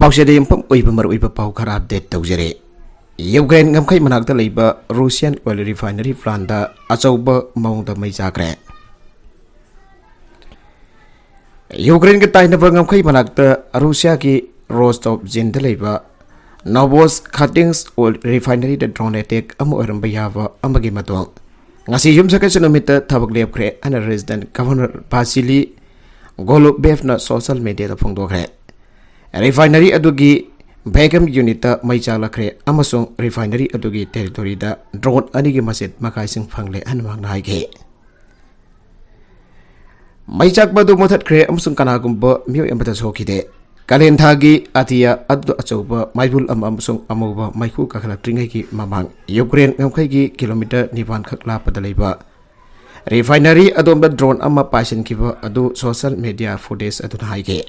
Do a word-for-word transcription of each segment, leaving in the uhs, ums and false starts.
ꯄꯥꯎꯁꯦꯗ ꯌꯨꯝꯐꯝ ꯑꯣꯏꯕ ꯃꯔꯨꯑꯣꯏꯕ ꯄꯥꯎ ꯈꯔ ꯑꯞꯗꯦꯠ ꯇꯧꯖꯔꯦ꯫ ꯌꯨꯀ꯭ꯔꯦꯟ ꯉꯝꯈꯩ ꯃꯅꯥꯛꯇ ꯂꯩꯕ ꯔꯨꯁꯤꯌꯥꯟ ꯑꯣꯏꯜ ꯔꯤꯐꯥꯏꯅꯔꯤ ꯄ꯭ꯂꯥꯟꯗ ꯑꯆꯧꯕ ꯃꯑꯣꯡꯗ ꯃꯩ ꯆꯥꯈ꯭ꯔꯦ꯫ ꯌꯨꯀ꯭ꯔꯦꯟꯒ ꯇꯥꯏꯅꯕ ꯉꯝꯈꯩ ꯃꯅꯥꯛꯇ ꯔꯨꯁꯤꯌꯥꯒꯤ ꯔꯣꯁꯇꯣꯞ ꯖꯤꯟꯗ ꯂꯩꯕ ꯅꯣꯕꯣꯁ ꯈꯥꯇꯤꯡꯁ ꯑꯣꯏꯜ ꯔꯤꯐꯥꯏꯅꯔꯤꯗ ꯗ꯭ꯔꯣꯟ ꯑꯦꯇꯦꯛ ꯑꯃ ꯑꯣꯏꯔꯝꯕ ꯌꯥꯕ ꯑꯃꯒꯤ ꯃꯇꯣꯡ ꯉꯁꯤ ꯌꯨꯝꯁꯀꯩꯁ ꯅꯨꯃꯤꯠꯇ ꯊꯕꯛ ꯂꯦꯞꯈ꯭ꯔꯦ ꯍꯥꯏꯅ ꯔꯦꯁꯤꯗꯦꯟꯠ ꯒꯚꯔꯅꯔ ꯚꯥꯁꯤꯂꯤ ꯒꯣꯂꯨꯕꯦꯐꯅ ꯁꯣꯁꯤꯌꯦꯜ ꯃꯤꯗꯤꯌꯥꯗ ꯐꯣꯡꯗꯣꯛꯈ꯭ꯔꯦ꯫ ꯔꯤꯐꯥꯏꯅꯔꯤ ꯑꯗꯨꯒꯤ ꯚꯦꯀꯝ ꯌꯨꯅꯤꯠꯇ ꯃꯩ ꯆꯥꯛꯂꯛꯈ꯭ꯔꯦ ꯑꯃꯁꯨꯡ ꯔꯤꯐꯥꯏꯅꯔꯤ ꯑꯗꯨꯒꯤ ꯇꯦꯔꯤꯇꯣꯔꯤꯗ ꯗ꯭ꯔꯣꯟ ꯑꯅꯤꯒꯤ ꯃꯆꯦꯠ ꯃꯀꯥꯏꯁꯤꯡ ꯐꯪꯂꯦ ꯍꯥꯏꯅ ꯃꯍꯥꯛꯅ ꯍꯥꯏꯈꯤ꯫ ꯃꯩ ꯆꯥꯛꯄ ꯑꯗꯨ ꯃꯨꯊꯠꯈ꯭ꯔꯦ ꯑꯃꯁꯨꯡ ꯀꯅꯥꯒꯨꯝꯕ ꯃꯤꯑꯣꯏ ꯑꯃꯠꯇ ꯁꯣꯛꯈꯤꯗꯦ꯫ ꯀꯥꯂꯦꯟ ꯊꯥꯒꯤ ꯑꯇꯤꯌꯥ ꯑꯗꯨꯗ ꯑꯆꯧꯕ ꯃꯩꯕꯨꯜ ꯑꯃ ꯑꯃꯁꯨꯡ ꯑꯃꯨꯕ ꯃꯩꯈꯨ ꯀꯥꯈꯠꯂꯛꯇ꯭ꯔꯤꯉꯩꯒꯤ ꯃꯃꯥꯡ ꯌꯨꯀ꯭ꯔꯦꯟ ꯉꯝꯈꯩꯒꯤ ꯀꯤꯂꯣꯃꯤꯇꯔ ꯅꯤꯄꯥꯟ ꯈꯛ ꯂꯥꯞꯄꯗ ꯂꯩꯕ ꯔꯤꯐꯥꯏꯅꯔꯤ ꯑꯗꯣꯝꯗ ꯗ꯭ꯔꯣꯟ ꯑꯃ ꯄꯥꯏꯁꯤꯟꯈꯤꯕ ꯑꯗꯨ ꯁꯣꯁꯤꯌꯦꯜ ꯃꯤꯗꯤꯌꯥ ꯐꯨꯇꯦꯖ ꯑꯗꯨꯅ ꯍꯥꯏꯈꯤ꯫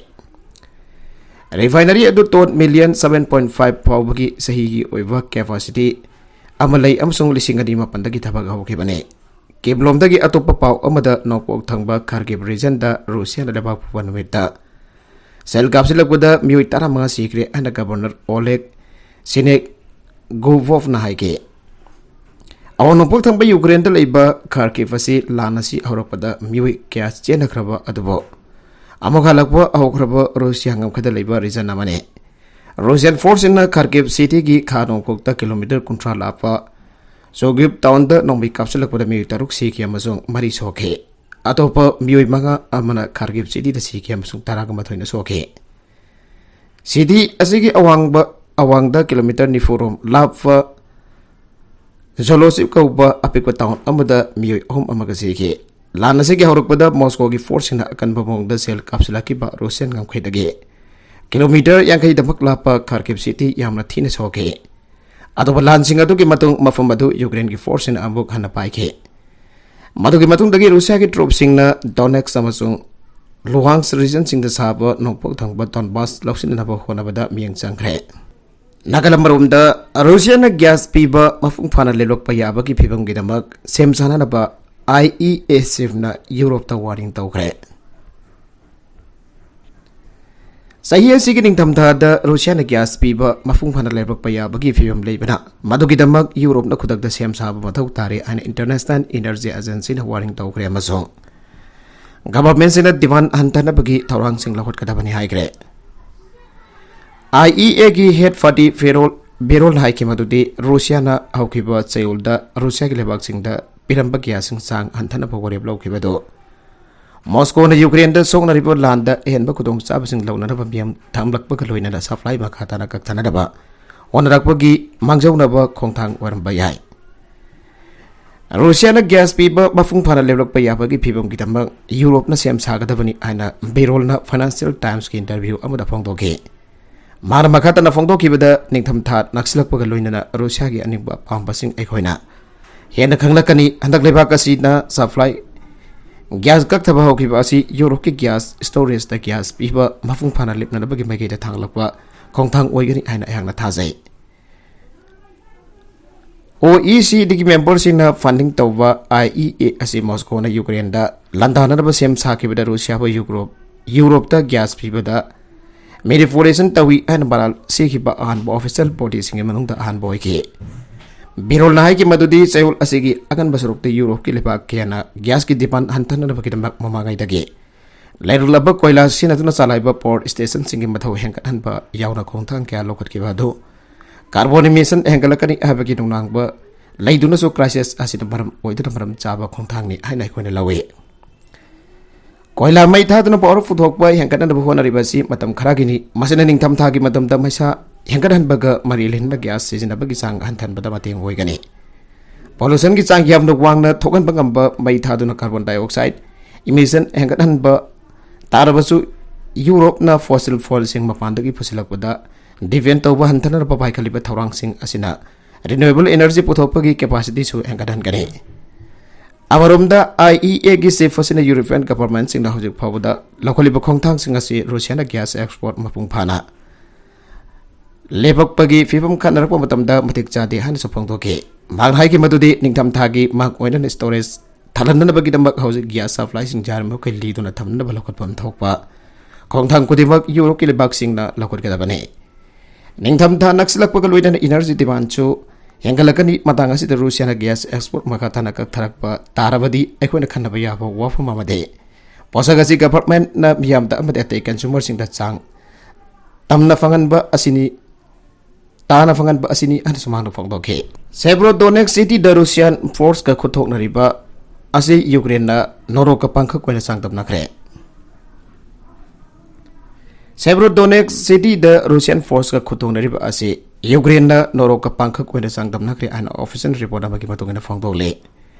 ꯔꯤꯐꯥꯏꯅꯔꯤ ꯑꯗꯨ tone million seven point five ꯐꯥꯎꯕꯒꯤ ꯆꯍꯤꯒꯤ ꯑꯣꯏꯕ ꯀꯦꯄꯥꯁꯤꯇꯤ ꯑꯃ ꯂꯩ ꯑꯃꯁꯨꯡ ꯂꯤꯁꯤꯡ ꯑꯅꯤ ꯃꯥꯄꯟꯗꯒꯤ ꯊꯕꯛ ꯍꯧꯈꯤꯕꯅꯤ꯫ ꯀꯤꯞꯂꯣꯝꯗꯒꯤ ꯑꯇꯣꯞꯄ ꯄꯥꯎ ꯑꯃꯗ ꯅꯣꯡꯄꯣꯛ ꯊꯪꯕ ꯈꯥꯔꯀꯤꯚ ꯔꯤꯖꯟꯗ ꯔꯨꯁꯤꯌꯥꯅ ꯂꯩꯕꯥꯛ ꯄꯣꯛꯄ ꯅꯨꯃꯤꯠꯇ ꯁꯦꯜ ꯀꯥꯞꯁꯤꯜꯂꯛꯄꯗ ꯃꯤꯑꯣꯏ ꯇꯔꯥꯃꯉꯥ ꯁꯤꯈ꯭ꯔꯦ ꯍꯥꯏꯅ ꯒꯕꯔꯅꯔ ꯑꯣꯂꯦꯒ ꯁꯤꯅꯦꯒꯣꯚꯣꯚꯅ ꯍꯥꯏꯈꯤ꯫ ꯑꯋꯥꯡ ꯅꯣꯡꯄꯣꯛ ꯊꯪꯕ ꯌꯨꯀ꯭ꯔꯦꯟꯗ ꯂꯩꯕ ꯈꯥꯔꯀꯤꯚ ꯑꯁꯤ ꯂꯥꯟ ꯑꯁꯤ ꯍꯧꯔꯛꯄꯗ ꯃꯤꯑꯣꯏ ꯀꯌꯥ ꯆꯦꯟꯅꯈ꯭ꯔꯕ ꯑꯗꯨꯕꯨ ꯑꯃꯨꯛ ꯍꯜꯂꯛꯄ ꯍꯧꯈ꯭ꯔꯕ ꯔꯨꯁꯤꯌꯥ ꯉꯝꯈꯩꯗ ꯂꯩꯕ ꯔꯤꯖꯟ ꯑꯃꯅꯤ꯫ ꯔꯨꯁꯤꯌꯥꯟ ꯐꯣꯔꯁꯁꯤꯡꯅ ꯈꯥꯔꯀꯤꯚ ꯁꯤꯇꯤꯒꯤ ꯈꯥ ꯅꯣꯡꯄꯣꯛꯇ ꯀꯤꯂꯣꯃꯤꯇꯔ ꯀꯨꯟꯊ꯭ꯔꯥ ꯂꯥꯞꯄ ꯁꯣꯒꯤꯞ ꯇꯥꯎꯟꯗ ꯅꯣꯡꯃꯩ ꯀꯥꯞꯁꯤꯜꯂꯛꯄꯗ ꯃꯤꯑꯣꯏ ꯇꯔꯨꯛ ꯁꯤꯈꯤ ꯑꯃꯁꯨꯡ ꯃꯔꯤ ꯁꯣꯛꯈꯤ꯫ ꯑꯇꯣꯞꯄ ꯃꯤꯑꯣꯏ ꯃꯉꯥ ꯑꯃꯅ ꯈꯥꯔꯀꯤꯚ ꯁꯤꯇꯤꯗ ꯁꯤꯈꯤ ꯑꯃꯁꯨꯡ ꯇꯔꯥꯒ ꯃꯥꯊꯣꯏꯅ ꯁꯣꯛꯈꯤ꯫ ꯁꯤꯇꯤ ꯑꯁꯤꯒꯤ ꯑꯋꯥꯡꯕ, ꯑꯋꯥꯡꯗ ꯀꯤꯂꯣꯃꯤꯇꯔ ꯅꯤꯐꯨ ꯔꯣꯝ ꯂꯥꯞꯄ ꯖꯣꯂꯣꯁꯤꯞ ꯀꯧꯕ ꯑꯄꯤꯛꯄ ꯇꯥꯎꯟ ꯑꯃꯗ ꯃꯤꯑꯣꯏ ꯑꯍꯨꯝ ꯑꯃꯒ ꯁꯤꯈꯤ꯫ ꯂꯥꯟ ꯑꯁꯤꯒꯤ ꯍꯧꯔꯛꯄꯗ ꯃꯣꯁꯀꯣꯒꯤ ꯐꯣꯔꯁꯁꯤꯡꯅ ꯑꯀꯟꯕ ꯃꯑꯣꯡꯗ ꯁꯦꯜ ꯀꯥꯞꯁꯤꯜꯂꯛꯈꯤꯕ ꯔꯨꯁꯤꯌꯥꯟ ꯉꯝꯈꯩꯗꯒꯤ ꯀꯤꯂꯣꯃꯤꯇꯔ ꯌꯥꯡꯈꯩꯗꯃꯛ ꯂꯥꯞꯄ ꯈꯥꯔꯀꯤꯚ ꯁꯤꯇꯤ ꯌꯥꯝꯅ ꯊꯤꯅ ꯁꯣꯛꯈꯤ꯫ ꯑꯗꯨꯕꯨ ꯂꯥꯟꯁꯤꯡ ꯑꯗꯨꯒꯤ ꯃꯇꯨꯡ ꯃꯐꯝ ꯑꯗꯨ ꯌꯨꯀ꯭ꯔꯦꯟꯒꯤ ꯐꯣꯔꯁꯁꯤꯡꯅ ꯑꯃꯨꯛ ꯍꯟꯅ ꯄꯥꯏꯈꯤ꯫ ꯃꯗꯨꯒꯤ ꯃꯇꯨꯡꯗꯒꯤ ꯔꯨꯁꯤꯌꯥꯒꯤ ꯇ꯭ꯔꯨꯞꯁꯤꯡꯅ ꯗꯣꯅꯦꯠꯁ ꯑꯃꯁꯨꯡ ꯂꯨꯍꯥꯟꯁ ꯔꯤꯖꯟꯁꯤꯡꯗ ꯁꯥꯕ ꯅꯣꯡꯄꯣꯛ ꯊꯪꯕ ꯗꯣꯟꯕꯥꯁ ꯂꯧꯁꯤꯟꯅꯅꯕ ꯍꯣꯠꯅꯕꯗ ꯃꯤꯠꯌꯦꯡ ꯆꯪꯈ꯭ꯔꯦ꯫ ꯅꯥꯒꯥꯂꯝ ꯑꯔꯣꯝꯗ ꯔꯨꯁꯤꯌꯥꯅ ꯒ꯭ꯌꯥꯁ ꯄꯤꯕ ꯃꯄꯨꯡ ꯐꯥꯅ ꯂꯦꯞꯂꯛꯄ ꯌꯥꯕꯒꯤ ꯐꯤꯚꯝꯒꯤꯗꯃꯛ ꯁꯦꯝ ꯁꯥꯅꯅꯕ ꯑꯥꯏ ꯏ ꯑꯦꯁ ꯑꯦꯐꯅ ꯌꯨꯔꯣꯞꯇ ꯋꯥꯔꯅꯤꯡ ꯇꯧꯈ꯭ꯔꯦ꯫ ꯆꯍꯤ ꯑꯁꯤꯒꯤ ꯅꯤꯡꯊꯝꯊꯥꯗ ꯔꯨꯁꯤꯌꯥꯅ ꯒ꯭ꯌꯥꯁ ꯄꯤꯕ ꯃꯄꯨꯡ ꯐꯥꯅ ꯂꯦꯞꯂꯛꯄ ꯌꯥꯕꯒꯤ ꯐꯤꯕꯝ ꯂꯩꯕꯅ, ꯃꯗꯨꯒꯤꯗꯃꯛ ꯌꯨꯔꯣꯞꯅ ꯈꯨꯗꯛꯇ ꯁꯦꯝ ꯁꯥꯕ ꯃꯊꯧ ꯇꯥꯔꯦ ꯍꯥꯏꯅ International Energy Agencyꯅ warning ꯇꯧꯈ꯭ꯔꯦ ꯑꯃꯁꯨꯡ governmentꯁꯤꯡꯅ demand ꯍꯟꯊꯅꯕꯒꯤ ꯊꯧꯔꯥꯡꯁꯤꯡ ꯂꯧꯈꯠꯀꯗꯕꯅꯤ ꯍꯥꯏꯈ꯭ꯔꯦ꯫ IEAꯒꯤ head Fatih Birol, Birolꯅ ꯍꯥꯏꯈꯤ ꯃꯗꯨꯗꯤ ꯔꯨꯁꯤꯌꯥꯅ ꯍꯧꯈꯤꯕ ꯆꯌꯣꯜꯗ ꯔꯨꯁꯤꯌꯥꯒꯤ ꯂꯩꯕꯥꯛꯁꯤꯡꯗ ꯄꯤꯔꯝꯕ ꯒ꯭ꯌꯥꯁꯁꯤꯡ ꯆꯥꯡ ꯍꯟꯊꯅꯕ ꯋꯥꯔꯦꯞ ꯂꯧꯈꯤꯕꯗꯨ ꯃꯣꯁꯀꯣꯅ ꯌꯨꯀ꯭ꯔꯦꯟꯗ ꯁꯣꯛꯅꯔꯤꯕ ꯂꯥꯟꯗ ꯑꯍꯦꯟꯕ ꯈꯨꯗꯣꯡꯆꯥꯕꯁꯤꯡ ꯂꯧꯅꯅꯕ ꯃꯤꯌꯥꯝ ꯊꯝꯂꯛꯄꯒ ꯂꯣꯏꯅꯅ supply ꯃꯈꯥ ꯇꯥꯅ ꯀꯛꯊꯅꯅꯕ ꯍꯣꯠꯅꯔꯛꯄꯒꯤ ꯃꯥꯡꯖꯧꯅꯕ ꯈꯣꯡꯊꯥꯡ ꯑꯣꯏꯔꯝꯕ ꯌꯥꯏ꯫ ꯔꯨꯁꯤꯌꯥꯅ ꯒ꯭ꯌꯥꯁ ꯄꯤꯕ ꯃꯄꯨꯡ ꯐꯥꯅ ꯂꯦꯞꯂꯛꯄ ꯌꯥꯕꯒꯤ ꯐꯤꯕꯝꯒꯤꯗꯃꯛ ꯌꯨꯔꯣꯞꯅ ꯁꯦꯝ ꯁꯥꯒꯗꯕꯅꯤ ꯍꯥꯏꯅ ꯕꯤꯔꯣꯜꯅ Financial Timesꯀꯤ interview ꯑꯃꯗ ꯐꯣꯡꯗꯣꯛꯈꯤ꯫ ꯃꯥꯅ ꯃꯈꯥ ꯇꯥꯅ ꯐꯣꯡꯗꯣꯛꯈꯤꯕꯗ, ꯅꯤꯡꯊꯝꯊꯥ ꯅꯛꯁꯤꯜꯂꯛꯄꯒ ꯂꯣꯏꯅꯅ ꯔꯨꯁꯤꯌꯥꯒꯤ ꯑꯅꯤꯡꯕ ꯑꯄꯥꯝꯕꯁꯤꯡ ꯑꯩꯈꯣꯏꯅ ꯍꯦꯟꯅ ꯈꯪꯂꯛꯀꯅꯤ꯫ ꯍꯟꯗꯛ ꯂꯩꯕꯥꯛ ꯑꯁꯤꯅ supply ꯒ꯭ꯌꯥꯁ ꯀꯛꯊꯕ ꯍꯧꯈꯤꯕ ꯑꯁꯤ ꯌꯨꯔꯣꯞꯀꯤ ꯒ꯭ꯌꯥꯁ storageꯇ ꯒ꯭ꯌꯥꯁ ꯄꯤꯕ ꯃꯄꯨꯡ ꯐꯥꯅ ꯂꯦꯞꯅꯅꯕꯒꯤ ꯃꯥꯏꯀꯩꯗ ꯊꯥꯡꯂꯛꯄ ꯈꯣꯡꯊꯥꯡ ꯑꯣꯏꯒꯅꯤ ꯍꯥꯏꯅ ꯑꯩꯍꯥꯛꯅ ꯊꯥꯖꯩ꯫ OECDꯒꯤ memberꯁꯤꯡꯅ funding ꯇꯧꯕ IEA ꯑꯁꯤ ꯃꯣꯁꯀꯣꯅ ꯌꯨꯀ꯭ꯔꯦꯟꯗ ꯂꯥꯟꯗꯥꯅꯅꯕ ꯁꯦꯝ ꯁꯥꯈꯤꯕꯗ ꯔꯨꯁꯤꯌꯥꯕꯨ ꯌꯨꯔꯣꯞ, ꯌꯨꯔꯣꯞꯇ ꯒ꯭ꯌꯥꯁ ꯄꯤꯕꯗ manipulation ꯇꯧꯏ ꯍꯥꯏꯅ ꯃꯔꯥꯜ ꯁꯤꯈꯤꯕ ꯑꯍꯥꯟꯕ official bodyꯁꯤꯡꯒꯤ ꯃꯅꯨꯡꯗ ꯑꯍꯥꯟꯕ ꯑꯣꯏꯈꯤ꯫ ꯕꯤꯔꯣꯜꯅ ꯍꯥꯏꯈꯤ ꯃꯗꯨꯗꯤ ꯆꯌꯣꯜ ꯑꯁꯤꯒꯤ ꯑꯉꯟꯕ ꯁꯔꯨꯛꯇ ꯌꯨꯔꯣꯞꯀꯤ ꯂꯩꯕꯥꯛ ꯀꯌꯥꯅ ꯒ꯭ꯌꯥꯁꯀꯤ demand ꯍꯟꯊꯅꯅꯕꯒꯤꯗꯃꯛ ꯃꯃꯥꯡꯉꯩꯗꯒꯤ ꯂꯩꯔꯨꯂꯕ ꯀꯣꯏꯂꯥ ꯁꯤꯖꯤꯟꯅꯗꯨꯅ ꯆꯂꯥꯏꯕ power stationꯁꯤꯡꯒꯤ ꯃꯊꯧ ꯍꯦꯟꯒꯠꯍꯟꯕ ꯌꯥꯎꯅ ꯈꯣꯡꯊꯥꯡ ꯀꯌꯥ ꯂꯧꯈꯠꯈꯤꯕ ꯑꯗꯨ carbon emission ꯍꯦꯟꯒꯠꯂꯛꯀꯅꯤ ꯍꯥꯏꯕꯒꯤ ꯅꯨꯡꯅꯥꯡꯕ ꯂꯩꯗꯨꯅꯁꯨ crisis ꯑꯁꯤꯅ ꯃꯔꯝ ꯑꯣꯏꯗꯨꯅ ꯃꯔꯝ ꯆꯥꯕ ꯈꯣꯡꯊꯥꯡꯅꯤ ꯍꯥꯏꯅ ꯑꯩꯈꯣꯏꯅ ꯂꯧꯏ꯫ ꯀꯣꯏꯂꯥ ꯃꯩ ꯊꯥꯗꯨꯅ power ꯄꯨꯊꯣꯛꯄ ꯍꯦꯟꯒꯠꯅꯅꯕ ꯍꯣꯠꯅꯔꯤꯕ ꯑꯁꯤ ꯃꯇꯝ ꯈꯔꯒꯤꯅꯤ꯫ ꯃꯁꯤꯅ ꯅꯤꯡꯊꯝꯊꯥꯒꯤ ꯃꯇꯝꯗ ꯃꯩꯁꯥ ꯍꯦꯟꯒꯠꯍꯟꯕꯒ ꯃꯔꯤ ꯂꯩꯅꯕ ꯒ꯭ꯌꯥꯁ ꯁꯤꯖꯤꯟꯅꯕꯒꯤ ꯆꯥꯡ ꯍꯟꯊꯍꯟꯕꯗ ꯃꯇꯦꯡ ꯑꯣꯏꯒꯅꯤ꯫ Pollutionꯒꯤ ꯆꯥꯡ ꯌꯥꯝꯅ ꯋꯥꯡꯅ ꯊꯣꯛꯍꯟꯕ ꯉꯝꯕ ꯃꯩ ꯊꯥꯗꯨꯅ carbon dioxide emission ꯍꯦꯟꯒꯠꯍꯟꯕ ꯇꯥꯔꯕꯁꯨ, ꯌꯨꯔꯣꯞꯅ fossil fuelꯁꯤꯡ ꯃꯄꯥꯟꯗꯒꯤ ꯄꯨꯁꯤꯜꯂꯛꯄꯗ depend ꯇꯧꯕ ꯍꯟꯊꯅꯕ ꯄꯥꯏꯈꯠꯂꯤꯕ ꯊꯧꯔꯥꯡꯁꯤꯡ ꯑꯁꯤꯅ renewable energy ꯄꯨꯊꯣꯛꯄꯒꯤ capacityꯁꯨ ꯍꯦꯟꯒꯠꯍꯟꯒꯅꯤ꯫ ꯑꯃꯔꯣꯝꯗ, IEAꯒꯤ chief ꯑꯁꯤꯅ European governmentꯁꯤꯡꯅ ꯍꯧꯖꯤꯛ ꯐꯥꯎꯕꯗ ꯂꯧꯈꯠꯂꯤꯕ ꯈꯣꯡꯊꯥꯡꯁꯤꯡ ꯑꯁꯤ ꯔꯨꯁꯤꯌꯥꯅ ꯒ꯭ꯌꯥꯁ export ꯃꯄꯨꯡ ꯐꯥꯅ ꯂꯦꯞꯄꯛꯄꯒꯤ ꯐꯤꯕꯝ ꯈꯟꯅꯔꯛꯄ ꯃꯇꯝꯗ ꯃꯇꯤꯛ ꯆꯥꯗꯦ ꯍꯥꯏꯅꯁꯨ ꯐꯣꯡꯗꯣꯛꯈꯤ꯫ ꯃꯍꯥꯛꯅ ꯍꯥꯏꯈꯤ ꯃꯗꯨꯗꯤ ꯅꯤꯡꯊꯝꯊꯥꯒꯤ ꯃꯍꯥꯛ ꯑꯣꯏꯅ storage ꯊꯜꯍꯟꯅꯕꯒꯤꯗꯃꯛ ꯍꯧꯖꯤꯛ ꯒ꯭ꯌꯥꯁ supplyꯁꯤꯡ ꯌꯥꯔꯤꯕꯃꯈꯩ ꯂꯤꯗꯨꯅ ꯊꯝꯅꯕ ꯂꯧꯈꯠꯐꯝ ꯊꯣꯛꯄ ꯈꯣꯡꯊꯥꯡ ꯈꯨꯗꯤꯡꯃꯛ ꯌꯨꯔꯣꯞꯀꯤ ꯂꯩꯕꯥꯛꯁꯤꯡꯅ ꯂꯧꯈꯠꯀꯗꯕꯅꯤ꯫ ꯅꯤꯡꯊꯝꯊꯥ ꯅꯛꯁꯤꯜꯂꯛꯄꯒ ꯂꯣꯏꯅꯅ energy demand ꯁꯨ ꯍꯦꯟꯒꯠꯂꯛꯀꯅꯤ꯫ ꯃꯇꯥꯡ ꯑꯁꯤꯗ ꯔꯨꯁꯤꯌꯥꯅ gas export ꯃꯈꯥ ꯇꯥꯅ ꯀꯛꯊꯔꯛꯄ ꯇꯥꯔꯕꯗꯤ ꯑꯩꯈꯣꯏꯅ ꯈꯟꯅꯕ ꯌꯥꯕ ꯋꯥꯐꯝ ꯑꯃꯗꯤ ꯄꯣꯠꯁꯛ ꯑꯁꯤ government ꯅ ꯃꯤꯌꯥꯝꯗ ꯑꯃꯗꯤ ꯑꯇꯩ consumer ꯁꯤꯡꯗ ꯆꯥꯡ ꯇꯝꯅ ꯐꯪꯍꯟꯕ ꯑꯁꯤꯅꯤ꯫ ꯇꯥꯅ ꯐꯪꯍꯟꯕ ꯑꯁꯤꯅꯤ ꯍꯥꯏꯅ ꯁꯨꯃꯥꯡꯗ ꯐꯣꯡꯗꯣꯛꯈꯤ꯫ Severodonetsk city ꯗ Russian force ꯀ ꯈꯨꯠꯊꯣꯛꯅꯔꯤꯕ ꯑꯁꯤ ꯌꯨꯀ꯭ꯔꯦꯟꯅ ꯅꯣꯔꯣꯛꯀ ꯄꯥꯡꯈꯛ ꯑꯣꯏꯅ ꯆꯥꯡꯗꯝꯅꯈ꯭ꯔꯦ꯫ Severodonetsk city ꯗ Russian force ꯀ ꯈꯨꯠꯊꯣꯛꯅꯔꯤꯕ ꯑꯁꯤ ꯌꯨꯀ꯭ꯔꯦꯟꯅ ꯅꯣꯔꯣꯛꯀ ꯄꯥꯡꯈꯛ ꯑꯣꯏꯅ ꯆꯥꯡꯗꯝꯅꯈ꯭ꯔꯦ ꯍꯥꯏꯅ official report ꯑꯃꯒꯤ ꯃꯇꯨꯡ ꯏꯟꯅ ꯐꯣꯡꯗꯣꯛꯂꯤ꯫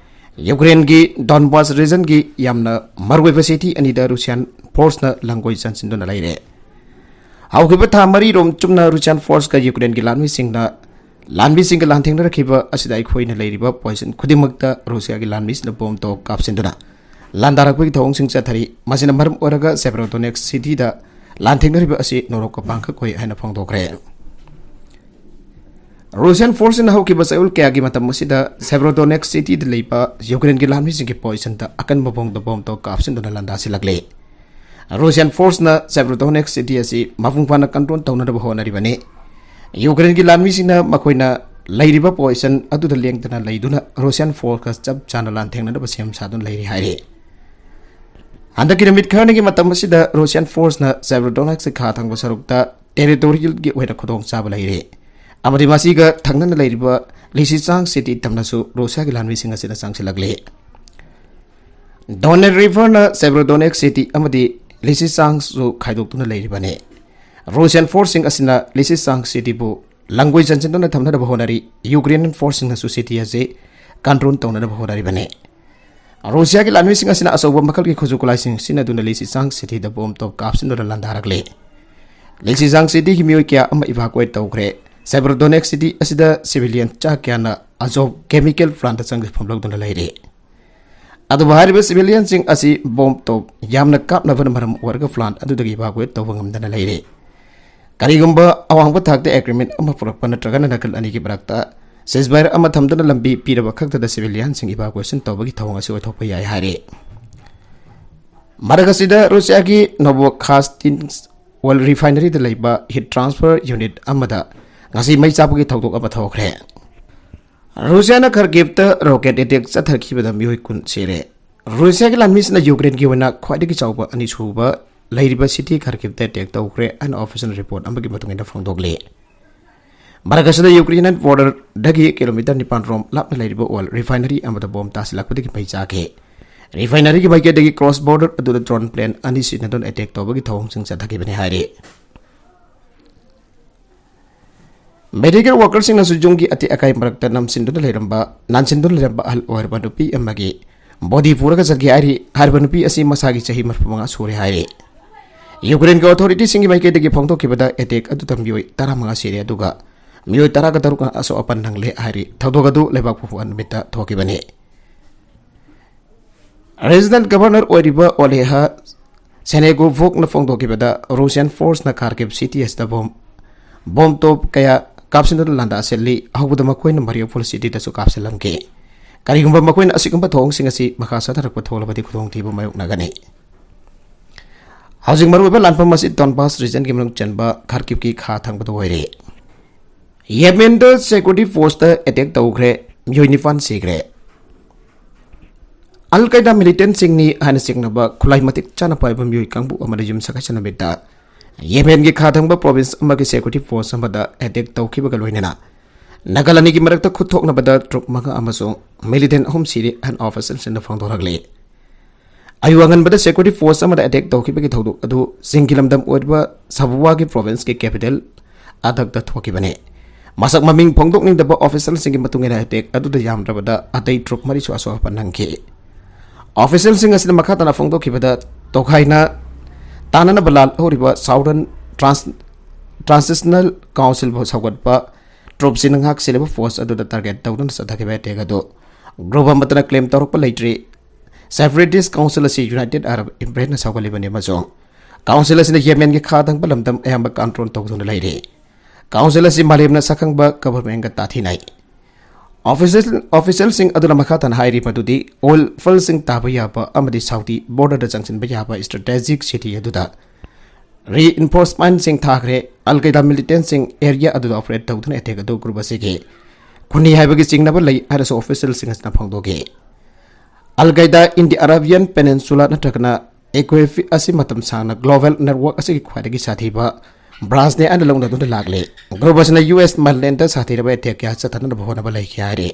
ꯌꯨꯀ꯭ꯔꯦꯟꯒꯤ Donbas region ꯒꯤ ꯌꯥꯝꯅ ꯃꯔꯨꯑꯣꯏꯕ city ꯑꯅꯤꯗ Russian force ꯅ ꯂꯥꯟꯒꯣꯏ ꯆꯟꯁꯤꯟꯗꯨꯅ ꯂꯩꯔꯦ꯫ ꯍꯧꯈꯤꯕ ꯊꯥ ꯃꯔꯤ ꯔꯣꯝ ꯆꯨꯞꯅ Russian force ꯀ ꯌꯨꯀ꯭ꯔꯦꯟꯒꯤ ꯂꯥꯟꯃꯤꯁꯤꯡꯅ, ꯂꯥꯟꯃꯤꯁꯤꯡꯒ ꯂꯥꯟꯊꯦꯡꯅꯔꯛꯈꯤꯕ ꯑꯁꯤꯗ ꯑꯩꯈꯣꯏꯅ ꯂꯩꯔꯤꯕ position ꯈꯨꯗꯤꯡꯃꯛꯇ ꯔꯨꯁꯤꯌꯥꯒꯤ ꯂꯥꯟꯃꯤꯁꯤꯡꯅ bomb ꯇꯣꯞ ꯀꯥꯞꯁꯤꯟꯗꯨꯅ ꯂꯥꯟꯗꯥꯔꯛꯄꯒꯤ ꯊꯧꯑꯣꯡꯁꯤꯡ ꯆꯠꯊꯔꯤ꯫ ꯃꯁꯤꯅ ꯃꯔꯝ ꯑꯣꯏꯔꯒ Severodonetsk city ꯗ ꯂꯥꯟꯊꯦꯡꯅꯔꯤꯕ ꯑꯁꯤ ꯅꯣꯔꯣꯛꯀ ꯄꯥꯡꯈꯛ ꯑꯣꯏ ꯍꯥꯏꯅ ꯐꯣꯡꯗꯣꯛꯈ꯭ꯔꯦ꯫ Russian force ꯁꯤꯡꯅ ꯍꯧꯈꯤꯕ ꯆꯌꯣꯜ ꯀꯌꯥꯒꯤ ꯃꯇꯝ ꯑꯁꯤꯗ Severodonetsk city ꯗ ꯂꯩꯕ ꯌꯨꯀ꯭ꯔꯦꯟꯒꯤ ꯂꯥꯟꯃꯤꯁꯤꯡꯒꯤ position ꯗ ꯑꯀꯟꯕ ꯃꯑꯣꯡꯗ bomb ꯇꯣꯞ ꯀꯥꯞꯁꯤꯟꯗꯨꯅ ꯂꯥꯟꯗꯥꯁꯤꯜꯂꯛꯂꯤ꯫ Russian force ꯅ Severodonetsk city ꯑꯁꯤ ꯃꯄꯨꯡ ꯐꯥꯅ control ꯇꯧꯅꯅꯕ ꯍꯣꯠꯅꯔꯤꯕꯅꯤ꯫ ꯌꯨꯀ꯭ꯔꯦꯟꯒꯤ ꯂꯥꯟꯃꯤꯁꯤꯡꯅ ꯃꯈꯣꯏꯅ ꯂꯩꯔꯤꯕ position ꯑꯗꯨꯗ ꯂꯦꯡꯗꯅ ꯂꯩꯗꯨꯅ Russian force ꯀ ꯆꯞ ꯆꯥꯅ ꯂꯥꯟꯊꯦꯡꯅꯅꯕ ꯁꯦꯝ ꯁꯥꯗꯨꯅ ꯂꯩꯔꯤ ꯍꯥꯏꯔꯤ꯫ ꯍꯟꯗꯛꯀꯤ ꯅꯨꯃꯤꯠ ꯈꯔꯅꯤꯒꯤ ꯃꯇꯝ ꯑꯁꯤꯗ Russian force ꯅ Severodonetsk ꯀꯤ ꯈꯥ ꯊꯪꯕ ꯁꯔꯨꯛꯇ territorial ꯒꯤ ꯑꯣꯏꯅ ꯈꯨꯗꯣꯡꯆꯥꯕ ꯂꯩꯔꯦ, ꯑꯃꯗꯤ ꯃꯁꯤꯒ ꯊꯪꯅꯅ ꯂꯩꯔꯤꯕ Lysychansk city ꯇꯝꯅꯁꯨ ꯔꯨꯁꯤꯌꯥꯒꯤ ꯂꯥꯟꯃꯤꯁꯤꯡ ꯑꯁꯤꯅ ꯆꯪꯁꯤꯜꯂꯛꯂꯤ꯫ Donets River ꯅ Severodonetsk city ꯑꯃꯗꯤ Lysychansk ꯁꯨ ꯈꯥꯏꯗꯣꯛꯇꯨꯅ ꯂꯩꯔꯤꯕꯅꯤ꯫ Russian force ꯁꯤꯡ ꯑꯁꯤꯅ Lysychansk city ꯕꯨ ꯂꯥꯟꯒꯣꯏ ꯆꯟꯁꯤꯟꯗꯨꯅ ꯊꯝꯅꯅꯕ ꯍꯣꯠꯅꯔꯤ꯫ Ukrainian force ꯁꯤꯡꯅꯁꯨ city ꯑꯁꯤ control ꯇꯧꯅꯅꯕ ꯍꯣꯠꯅꯔꯤꯕꯅꯤ꯫ ꯔꯨꯁꯤꯌꯥꯒꯤ ꯂꯥꯟꯃꯤꯁꯤꯡ ꯑꯁꯤꯅ ꯑꯆꯧꯕ ꯃꯈꯜꯒꯤ ꯈꯨꯠꯁꯨ ꯈꯨꯠꯂꯥꯏꯁꯤꯡ ꯁꯤꯖꯤꯟꯅꯗꯨꯅ Lysychansk city ꯗ bomb ꯇꯣꯞ ꯀꯥꯞꯁꯤꯟꯗꯨꯅ ꯂꯥꯟꯗꯥꯔꯛꯂꯤ꯫ Lysychansk city ꯒꯤ ꯃꯤꯑꯣꯏ ꯀꯌꯥ ꯑꯃ evacuate ꯇꯧꯈ꯭ꯔꯦ꯫ Severodonetsk city ꯑꯁꯤꯗ civilian ꯆꯥ ꯀꯌꯥꯅ Azov chemical plant ꯆꯪꯐꯝ ꯂꯧꯗꯨꯅ ꯂꯩꯔꯤ꯫ ꯑꯗꯨꯕꯨ ꯍꯥꯏꯔꯤꯕ civilian ꯁꯤꯡ ꯑꯁꯤ bomb ꯇꯣꯞ ꯌꯥꯝꯅ ꯀꯥꯞꯅꯕꯅ ꯃꯔꯝ ꯑꯣꯏꯔꯒ plant ꯑꯗꯨꯗꯒꯤ evacuate ꯇꯧꯕ ꯉꯝꯗꯅ ꯂꯩꯔꯤ꯫ ꯀꯔꯤꯒꯨꯝꯕ ꯑꯋꯥꯡꯕ ꯊꯥꯛꯇ agreement ꯑꯃ ꯄꯨꯔꯛꯄ ꯅꯠꯇ꯭ꯔꯒꯅ ꯅꯥꯀꯜ ꯑꯅꯤꯒꯤ ꯃꯔꯛꯇ ceasefire ꯑꯃ ꯊꯝꯗꯨꯅ ꯂꯝꯕꯤ ꯄꯤꯔꯕ ꯈꯛꯇꯗ civilian ꯁꯤꯡ evacuation ꯇꯧꯕꯒꯤ ꯊꯧꯑꯣꯡ ꯑꯁꯤ ꯑꯣꯏꯊꯣꯛꯄ ꯌꯥꯏ ꯍꯥꯏꯔꯤ꯫ ꯃꯔꯛ ꯑꯁꯤꯗ ꯔꯨꯁꯤꯌꯥꯒꯤ ꯅꯣꯚꯣꯈꯥꯁꯇꯤꯟ ꯑꯣꯏꯜ ꯔꯤꯐꯥꯏꯅꯔꯤꯗ ꯂꯩꯕ ꯍꯤꯠ ꯇ꯭ꯔꯥꯟꯁꯐꯔ ꯌꯨꯅꯤꯠ ꯑꯃꯗ ꯉꯁꯤ ꯃꯩ ꯆꯥꯛꯄꯒꯤ ꯊꯧꯗꯣꯛ ꯑꯃ ꯊꯣꯛꯈ꯭ꯔꯦ꯫ ꯔꯨꯁꯤꯌꯥꯅ ꯈꯔꯀꯤꯞꯇ ꯔꯣꯀꯦꯠ ꯑꯦꯇꯦꯛ ꯆꯠꯊꯈꯤꯕꯗ ꯃꯤꯑꯣꯏ ꯀꯨꯟ ꯁꯤꯔꯦ꯫ ꯔꯨꯁꯤꯌꯥꯒꯤ ꯂꯥꯟꯃꯤꯁꯤꯡꯅ ꯌꯨꯀ꯭ꯔꯦꯟꯒꯤ ꯑꯣꯏꯅ ꯈ꯭ꯋꯥꯏꯗꯒꯤ ꯆꯥꯎꯕ ꯑꯅꯤꯁꯨꯕ ꯂꯩꯔꯤꯕ ꯁꯤꯇꯤ ꯈꯔꯀꯤꯞꯇ ꯑꯦꯇꯦꯛ ꯇꯧꯈ꯭ꯔꯦ ꯍꯥꯏꯅ ꯑꯣꯐꯤꯁꯤꯌꯦꯜ ꯔꯤꯄꯣꯔꯠ ꯑꯃꯒꯤ ꯃꯇꯨꯡ ꯏꯟꯅ ꯐꯣꯡꯗꯣꯛꯂꯤ꯫ ꯃꯔꯛ ꯑꯁꯤꯗ ꯌꯨꯀ꯭ꯔꯦꯟ ꯕꯣꯔꯗꯔꯗꯒꯤ ꯀꯤꯂꯣꯃꯤꯇꯔ ꯅꯤꯄꯥꯟ ꯔꯣꯝ ꯂꯥꯞꯅ ꯂꯩꯔꯤꯕ ꯑꯣꯏꯜ ꯔꯤꯐꯥꯏꯅꯔꯤ ꯑꯃꯗ ꯕꯣꯝ ꯇꯥꯁꯤꯜꯂꯛꯄꯗꯒꯤ ꯃꯩ ꯆꯥꯛꯈꯤ꯫ ꯔꯤꯐꯥꯏꯅꯔꯤꯒꯤ ꯃꯥꯏꯀꯩꯗꯒꯤ ꯀ꯭ꯔꯣꯁ ꯕꯣꯔꯗꯔ ꯑꯗꯨꯗ ꯗ꯭ꯔꯣꯟ ꯄ꯭ꯂꯦꯟ ꯑꯅꯤ ꯁꯤꯖꯤꯟꯅꯗꯨꯅ ꯑꯦꯇꯦꯛ ꯇꯧꯕꯒꯤ ꯊꯧꯑꯣꯡꯁꯤꯡ ꯆꯠꯊꯈꯤꯕꯅꯤ ꯍꯥꯏꯔꯤ꯫ ꯃꯦꯗꯤꯀꯦꯜ ꯋꯥꯔꯀꯔꯁꯤꯡꯅꯁꯨ ꯌꯨꯝꯒꯤ ꯑꯇꯦꯛ ꯑꯀꯥꯏ ꯃꯔꯛꯇ ꯅꯝꯁꯤꯟꯗꯨꯅ ꯂꯩꯔꯝꯕ, ꯅꯥꯟꯁꯤꯟꯗꯨꯅ ꯂꯩꯔꯝꯕ ꯑꯍꯜ ꯑꯣꯏꯔꯕ ꯅꯨꯄꯤ ꯑꯃꯒꯤ ꯕꯣꯗꯤ ꯄꯨꯔꯒ ꯆꯠꯈꯤ ꯍꯥꯏꯔꯤ꯫ ꯍꯥꯏꯔꯤꯕ ꯅꯨꯄꯤ ꯑꯁꯤ ꯃꯁꯥꯒꯤ ꯆꯍꯤ ꯃꯔꯤꯐꯨ ꯃꯉꯥ ꯁꯨꯔꯦ ꯍꯥꯏꯔꯤ꯫ ꯌꯨꯀ꯭ꯔꯦꯟꯒꯤ ꯑꯣꯊꯣꯔꯤꯇꯤꯁꯤꯡꯒꯤ ꯃꯥꯏꯀꯩꯗꯒꯤ ꯐꯣꯡꯗꯣꯛꯈꯤꯕꯗ, ꯑꯦꯇꯦꯛ ꯑꯗꯨꯗ ꯃꯤꯑꯣꯏ ꯇꯔꯥꯃꯉꯥ ꯁꯤꯔꯦ, ꯑꯗꯨꯒ ꯃꯤꯑꯣꯏ ꯇꯔꯥꯒ ꯇꯔꯨꯛꯅ ꯑꯁꯣꯛ ꯑꯄꯟ ꯅꯪꯂꯦ ꯍꯥꯏꯔꯤ꯫ ꯊꯧꯗꯣꯛ ꯑꯗꯨ ꯂꯩꯕꯥꯛ ꯄꯣꯛꯄ ꯅꯨꯃꯤꯠꯇ ꯊꯣꯛꯈꯤꯕꯅꯤ꯫ ꯔꯦꯖꯤꯗꯦꯟ ꯒꯚꯔꯅꯔ ꯑꯣꯏꯔꯤꯕ ꯑꯣꯂꯦꯍꯥ ꯁꯦꯅꯦꯒꯣꯚꯣꯛꯅ ꯐꯣꯡꯗꯣꯛꯈꯤꯕꯗ, ꯔꯨꯁꯤꯌꯥꯟ ꯐꯣꯔꯁꯅ ꯈꯥꯔꯀꯤꯞ ꯁꯤꯇꯤ ꯑꯁꯤꯗ ꯕꯣꯝ, ꯕꯣꯝ ꯇꯣꯞ ꯀꯌꯥ ꯀꯥꯞꯁꯤꯟꯗꯨꯅ ꯂꯥꯟꯗꯥꯁꯤꯜꯂꯤ꯫ ꯑꯍꯧꯕꯗ ꯃꯈꯣꯏꯅ ꯃꯥꯔꯤꯌꯨꯄꯣꯜ ꯁꯤꯇꯤꯗꯁꯨ ꯀꯥꯞꯁꯤꯜꯂꯝꯈꯤ꯫ ꯀꯔꯤꯒꯨꯝꯕ ꯃꯈꯣꯏꯅ ꯑꯁꯤꯒꯨꯝꯕ ꯊꯧꯑꯣꯡꯁꯤꯡ ꯑꯁꯤ ꯃꯈꯥ ꯆꯠꯊꯔꯛꯄ ꯊꯣꯛꯂꯕꯗꯤ ꯈꯨꯗꯣꯡꯊꯤꯕ ꯃꯥꯌꯣꯛꯅꯒꯅꯤ꯫ ꯍꯧꯖꯤꯛ ꯃꯔꯨꯑꯣꯏꯕ ꯂꯥꯟꯐꯝ ꯑꯁꯤ ꯗꯣꯟꯕꯥꯁ ꯔꯤꯖꯟꯒꯤ ꯃꯅꯨꯡ ꯆꯟꯕ ꯈꯥꯔꯀꯤꯞꯀꯤ ꯈꯥ ꯊꯪꯕꯗ ꯑꯣꯏꯔꯦ꯫ ꯌꯦꯃꯦꯟꯗ ꯁꯦꯀ꯭ꯌꯨꯔꯤꯇꯤ ꯐꯣꯔꯁꯇ ꯑꯦꯇꯦꯛ ꯇꯧꯈ꯭ꯔꯦ, ꯃꯤꯑꯣꯏ ꯅꯤꯄꯥꯟ ꯁꯤꯈ꯭ꯔꯦ꯫ ꯑꯜ ꯀꯥꯏꯗꯥ ꯃꯤꯂꯤꯇꯦꯟꯁꯤꯡꯅꯤ ꯍꯥꯏꯅ ꯆꯤꯡꯅꯕ ꯈꯨꯠꯂꯥꯏ ꯃꯇꯤꯛ ꯆꯥꯅ ꯄꯥꯏꯕ ꯃꯤꯑꯣꯏ ꯀꯥꯡꯕꯨ ꯑꯃꯅ ꯌꯨꯝꯁꯀꯩꯁ ꯅꯨꯃꯤꯠꯇ ꯌꯦꯃꯦꯟꯒꯤ ꯈꯥ ꯊꯪꯕ ꯄ꯭ꯔꯣꯚꯤꯟꯁ ꯑꯃꯒꯤ ꯁꯦꯀ꯭ꯌꯨꯔꯤꯇꯤ ꯐꯣꯔꯁ ꯑꯃꯗ ꯑꯦꯇꯦꯛ ꯇꯧꯈꯤꯕꯒ ꯂꯣꯏꯅꯅ ꯅꯥꯒꯜ ꯑꯅꯤꯒꯤ ꯃꯔꯛꯇ ꯈꯨꯠ ꯊꯣꯛꯅꯕꯗ ꯇ꯭ꯔꯨꯞ ꯃꯉꯥ ꯑꯃꯁꯨꯡ ꯃꯤꯂꯤꯇꯦꯟ ꯑꯍꯨꯝ ꯁꯤꯔꯦ ꯍꯥꯏꯅ ꯑꯣꯐꯤꯁꯤꯌꯦꯜꯁꯤꯡꯅ ꯐꯣꯡꯗꯣꯔꯛꯂꯤ꯫ ꯑꯌꯨꯛ ꯑꯉꯟꯕꯗ ꯁꯦꯀ꯭ꯌꯨꯔꯤꯇꯤ ꯐꯣꯔꯁ ꯑꯃꯗ ꯑꯦꯇꯦꯛ ꯇꯧꯈꯤꯕꯒꯤ ꯊꯧꯗꯣꯛ ꯑꯗꯨ ꯆꯤꯡꯒꯤ ꯂꯝꯗꯝ ꯑꯣꯏꯔꯤꯕ ꯁꯥꯕꯨꯋꯥꯒꯤ ꯄ꯭ꯔꯣꯚꯤꯟꯁꯀꯤ ꯀꯦꯄꯤꯇꯦꯜ ꯑꯗꯛꯇ ꯊꯣꯛꯈꯤꯕꯅꯤ꯫ ꯃꯁꯛ ꯃꯃꯤꯡ ꯐꯣꯡꯗꯣꯛꯅꯤꯡꯗꯕ ꯑꯣꯐꯤꯁꯤꯌꯦꯜꯁꯤꯡꯒꯤ ꯃꯇꯨꯡ ꯏꯟꯅ, ꯑꯦꯇꯦꯛ ꯑꯗꯨꯗ ꯌꯥꯝꯗ꯭ꯔꯕꯗ ꯑꯇꯩ ꯇ꯭ꯔꯨꯞ ꯃꯔꯤꯁꯨ ꯑꯁꯣꯛ ꯑꯄꯟ ꯅꯪꯈꯤ꯫ ꯑꯣꯐꯤꯁꯤꯌꯦꯜꯁꯤꯡ ꯑꯁꯤꯅ ꯃꯈꯥ ꯇꯥꯅ ꯐꯣꯡꯗꯣꯛꯈꯤꯕꯗ, ꯇꯣꯈꯥꯏꯅ ꯇꯥꯅꯅꯕ ꯂꯥꯜꯍꯧꯔꯤꯕ ꯁꯥꯎꯗꯔꯟ ꯇ꯭ꯔꯥꯟꯁ-, ꯇ꯭ꯔꯥꯟꯁꯤꯁꯅꯦꯜ ꯀꯥꯎꯟꯁꯤꯜꯕꯨ ꯁꯧꯒꯠꯄ ꯇ꯭ꯔꯨꯞꯁꯤꯡꯅ ꯉꯥꯛ ꯁꯦꯜꯂꯤꯕ ꯐꯣꯔꯁ ꯑꯗꯨꯗ ꯇꯥꯔꯒꯦꯠ ꯇꯧꯗꯨꯅ ꯆꯠꯊꯈꯤꯕ ꯑꯦꯇꯦꯛ ꯑꯗꯨ ꯒ꯭ꯔꯨꯞ ꯑꯃꯠꯇꯅ ꯀ꯭ꯂꯦꯝ ꯇꯧꯔꯛꯄ ꯂꯩꯇ꯭ꯔꯤ꯫ ꯁꯦꯄꯔꯦꯇꯤꯁ ꯀꯥꯎꯟꯁꯤꯜ ꯑꯁꯤ ꯌꯨꯅꯥꯏꯇꯦꯗ ꯑꯔꯕ ꯏꯃꯤꯔꯦꯠꯅ ꯁꯧꯒꯠꯂꯤꯕꯅꯤ ꯑꯃꯁꯨꯡ ꯀꯥꯎꯟꯁꯤꯜ ꯑꯁꯤꯅ ꯌꯦꯃꯦꯟꯒꯤ ꯈꯥ ꯊꯪꯕ ꯂꯝꯗꯝ ꯑꯌꯥꯝꯕ ꯀꯟꯇ꯭ꯔꯣꯜ ꯇꯧꯗꯨꯅ ꯂꯩꯔꯤ꯫ ꯀꯥꯎꯟꯁꯤꯜ ꯑꯁꯤ ꯃꯥꯂꯦꯝꯅ ꯁꯛꯈꯪꯕ ꯒꯚꯔꯟꯃꯦꯟꯒ ꯇꯥꯊꯤꯅꯩ꯫ Official officialꯁꯤꯡ ꯑꯗꯨꯅ ꯃꯈꯥ ꯇꯥꯅ ꯍꯥꯏꯔꯤ ꯃꯗꯨꯗꯤ oil fuelꯁꯤꯡ ꯇꯥꯕ ꯌꯥꯕ ꯑꯃꯗꯤ Saudi borderꯗ ꯆꯪꯁꯤꯟꯕ ꯌꯥꯕ strategic city ꯑꯗꯨꯗ reinforcementꯁꯤꯡ ꯊꯥꯈ꯭ꯔꯦ꯫ Al Qaeda militantꯁꯤꯡ area ꯑꯗꯨꯗ operate ꯇꯧꯗꯨꯅ attack ꯑꯗꯨ group ꯑꯁꯤꯒꯤ ꯈꯨꯟꯅꯤ ꯍꯥꯏꯕꯒꯤ ꯆꯤꯡꯅꯕ ꯂꯩ ꯍꯥꯏꯔꯁꯨ officialꯁꯤꯡ ꯑꯁꯤꯅ ꯐꯣꯡꯗꯣꯛꯈꯤ꯫ Al Qaeda in the Arabian Peninsula ꯅꯠꯇ꯭ꯔꯒꯅ Equif ꯑꯁꯤ ꯃꯇꯝ ꯁꯥꯡꯅ global network ꯑꯁꯤꯒꯤ ꯈ꯭ꯋꯥꯏꯗꯒꯤ ꯁꯥꯊꯤꯕ branchꯅꯤ ꯍꯥꯏꯅ ꯂꯧꯅꯗꯨꯅ ꯂꯥꯛꯂꯤ꯫ Group ꯑꯁꯤꯅ U S mainlandꯗ ꯁꯥꯊꯤꯔꯕ attack ꯀꯌꯥ ꯆꯠꯊꯅꯕ ꯍꯣꯠꯅꯕ ꯂꯩꯈꯤ ꯍꯥꯏꯔꯤ꯫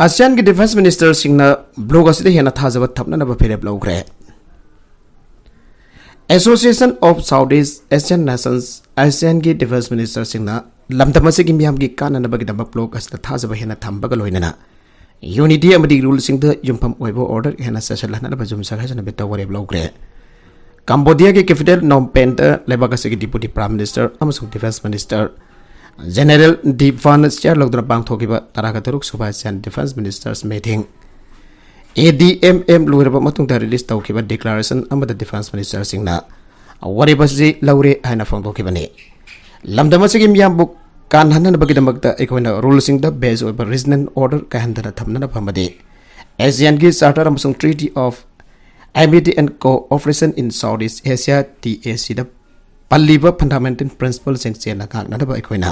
ASEANꯒꯤ defence ministerꯁꯤꯡꯅ bloc ꯑꯁꯤꯗ ꯍꯦꯟꯅ ꯊꯥꯖꯕ ꯊꯝꯅꯅꯕ ꯐꯤꯔꯦꯞ ꯂꯧꯈ꯭ꯔꯦ꯫ Association of Southeast Asian Nations, ASEANꯒꯤ defence ministerꯁꯤꯡꯅ ꯂꯝꯗꯝ ꯑꯁꯤꯒꯤ ꯃꯤꯌꯥꯝꯒꯤ ꯀꯥꯟꯅꯅꯕꯒꯤꯗꯃꯛ bloc ꯑꯁꯤꯗ ꯊꯥꯖꯕ ꯍꯦꯟꯅ ꯊꯝꯕꯒ ꯂꯣꯏꯅꯅ unity ꯑꯃꯗꯤ ruleꯁꯤꯡꯗ ꯌꯨꯝꯐꯝ ꯑꯣꯏꯕ order ꯍꯦꯟꯅ ꯆꯠꯁꯤꯜꯍꯟꯅꯕ ꯌꯨꯝꯁꯀꯩꯁ ꯅꯨꯃꯤꯠꯇ ꯋꯥꯔꯦꯞ ꯂꯧꯈ꯭ꯔꯦ꯫ Cambodiaꯒꯤ capital Phnom Penhꯗ ꯂꯩꯕꯥꯛ ꯑꯁꯤꯒꯤ deputy prime minister ꯑꯃꯁꯨꯡ defence minister General Deep Van Scher ꯂꯧꯗꯨꯅ ꯄꯥꯡꯊꯣꯛꯈꯤꯕ ꯇꯔꯥꯒ ꯇꯔꯨꯛ ꯁꯨꯕ ASEAN defence ministers meeting, ADMM ꯂꯣꯏꯔꯕ ꯃꯇꯨꯡꯗ release ꯇꯧꯈꯤꯕ declaration ꯑꯃꯗ defence ministerꯁꯤꯡꯅ ꯋꯥꯔꯦꯞ ꯑꯁꯤ ꯂꯧꯔꯦ ꯍꯥꯏꯅ ꯐꯣꯡꯗꯣꯛꯈꯤꯕꯅꯤ꯫ ꯂꯝꯗꯝ ꯑꯁꯤꯒꯤ ꯃꯤꯌꯥꯝꯕꯨ ꯀꯥꯟꯍꯟꯅꯕꯒꯤꯗꯃꯛꯇ ꯑꯩꯈꯣꯏꯅ ruleꯁꯤꯡꯗ base ꯑꯣꯏꯕ regional order ꯀꯥꯏꯍꯟꯗꯅ ꯊꯝꯅꯅꯕ ꯑꯃꯗꯤ ASEANꯒꯤ Charter ꯑꯃꯁꯨꯡ Treaty of Amity and Cooperation in Southeast Asia, TACꯗ ꯄꯜꯂꯤꯕ fundamental principleꯁꯤꯡ ꯆꯦꯠꯅ ꯉꯥꯛꯅꯅꯕ ꯑꯩꯈꯣꯏꯅ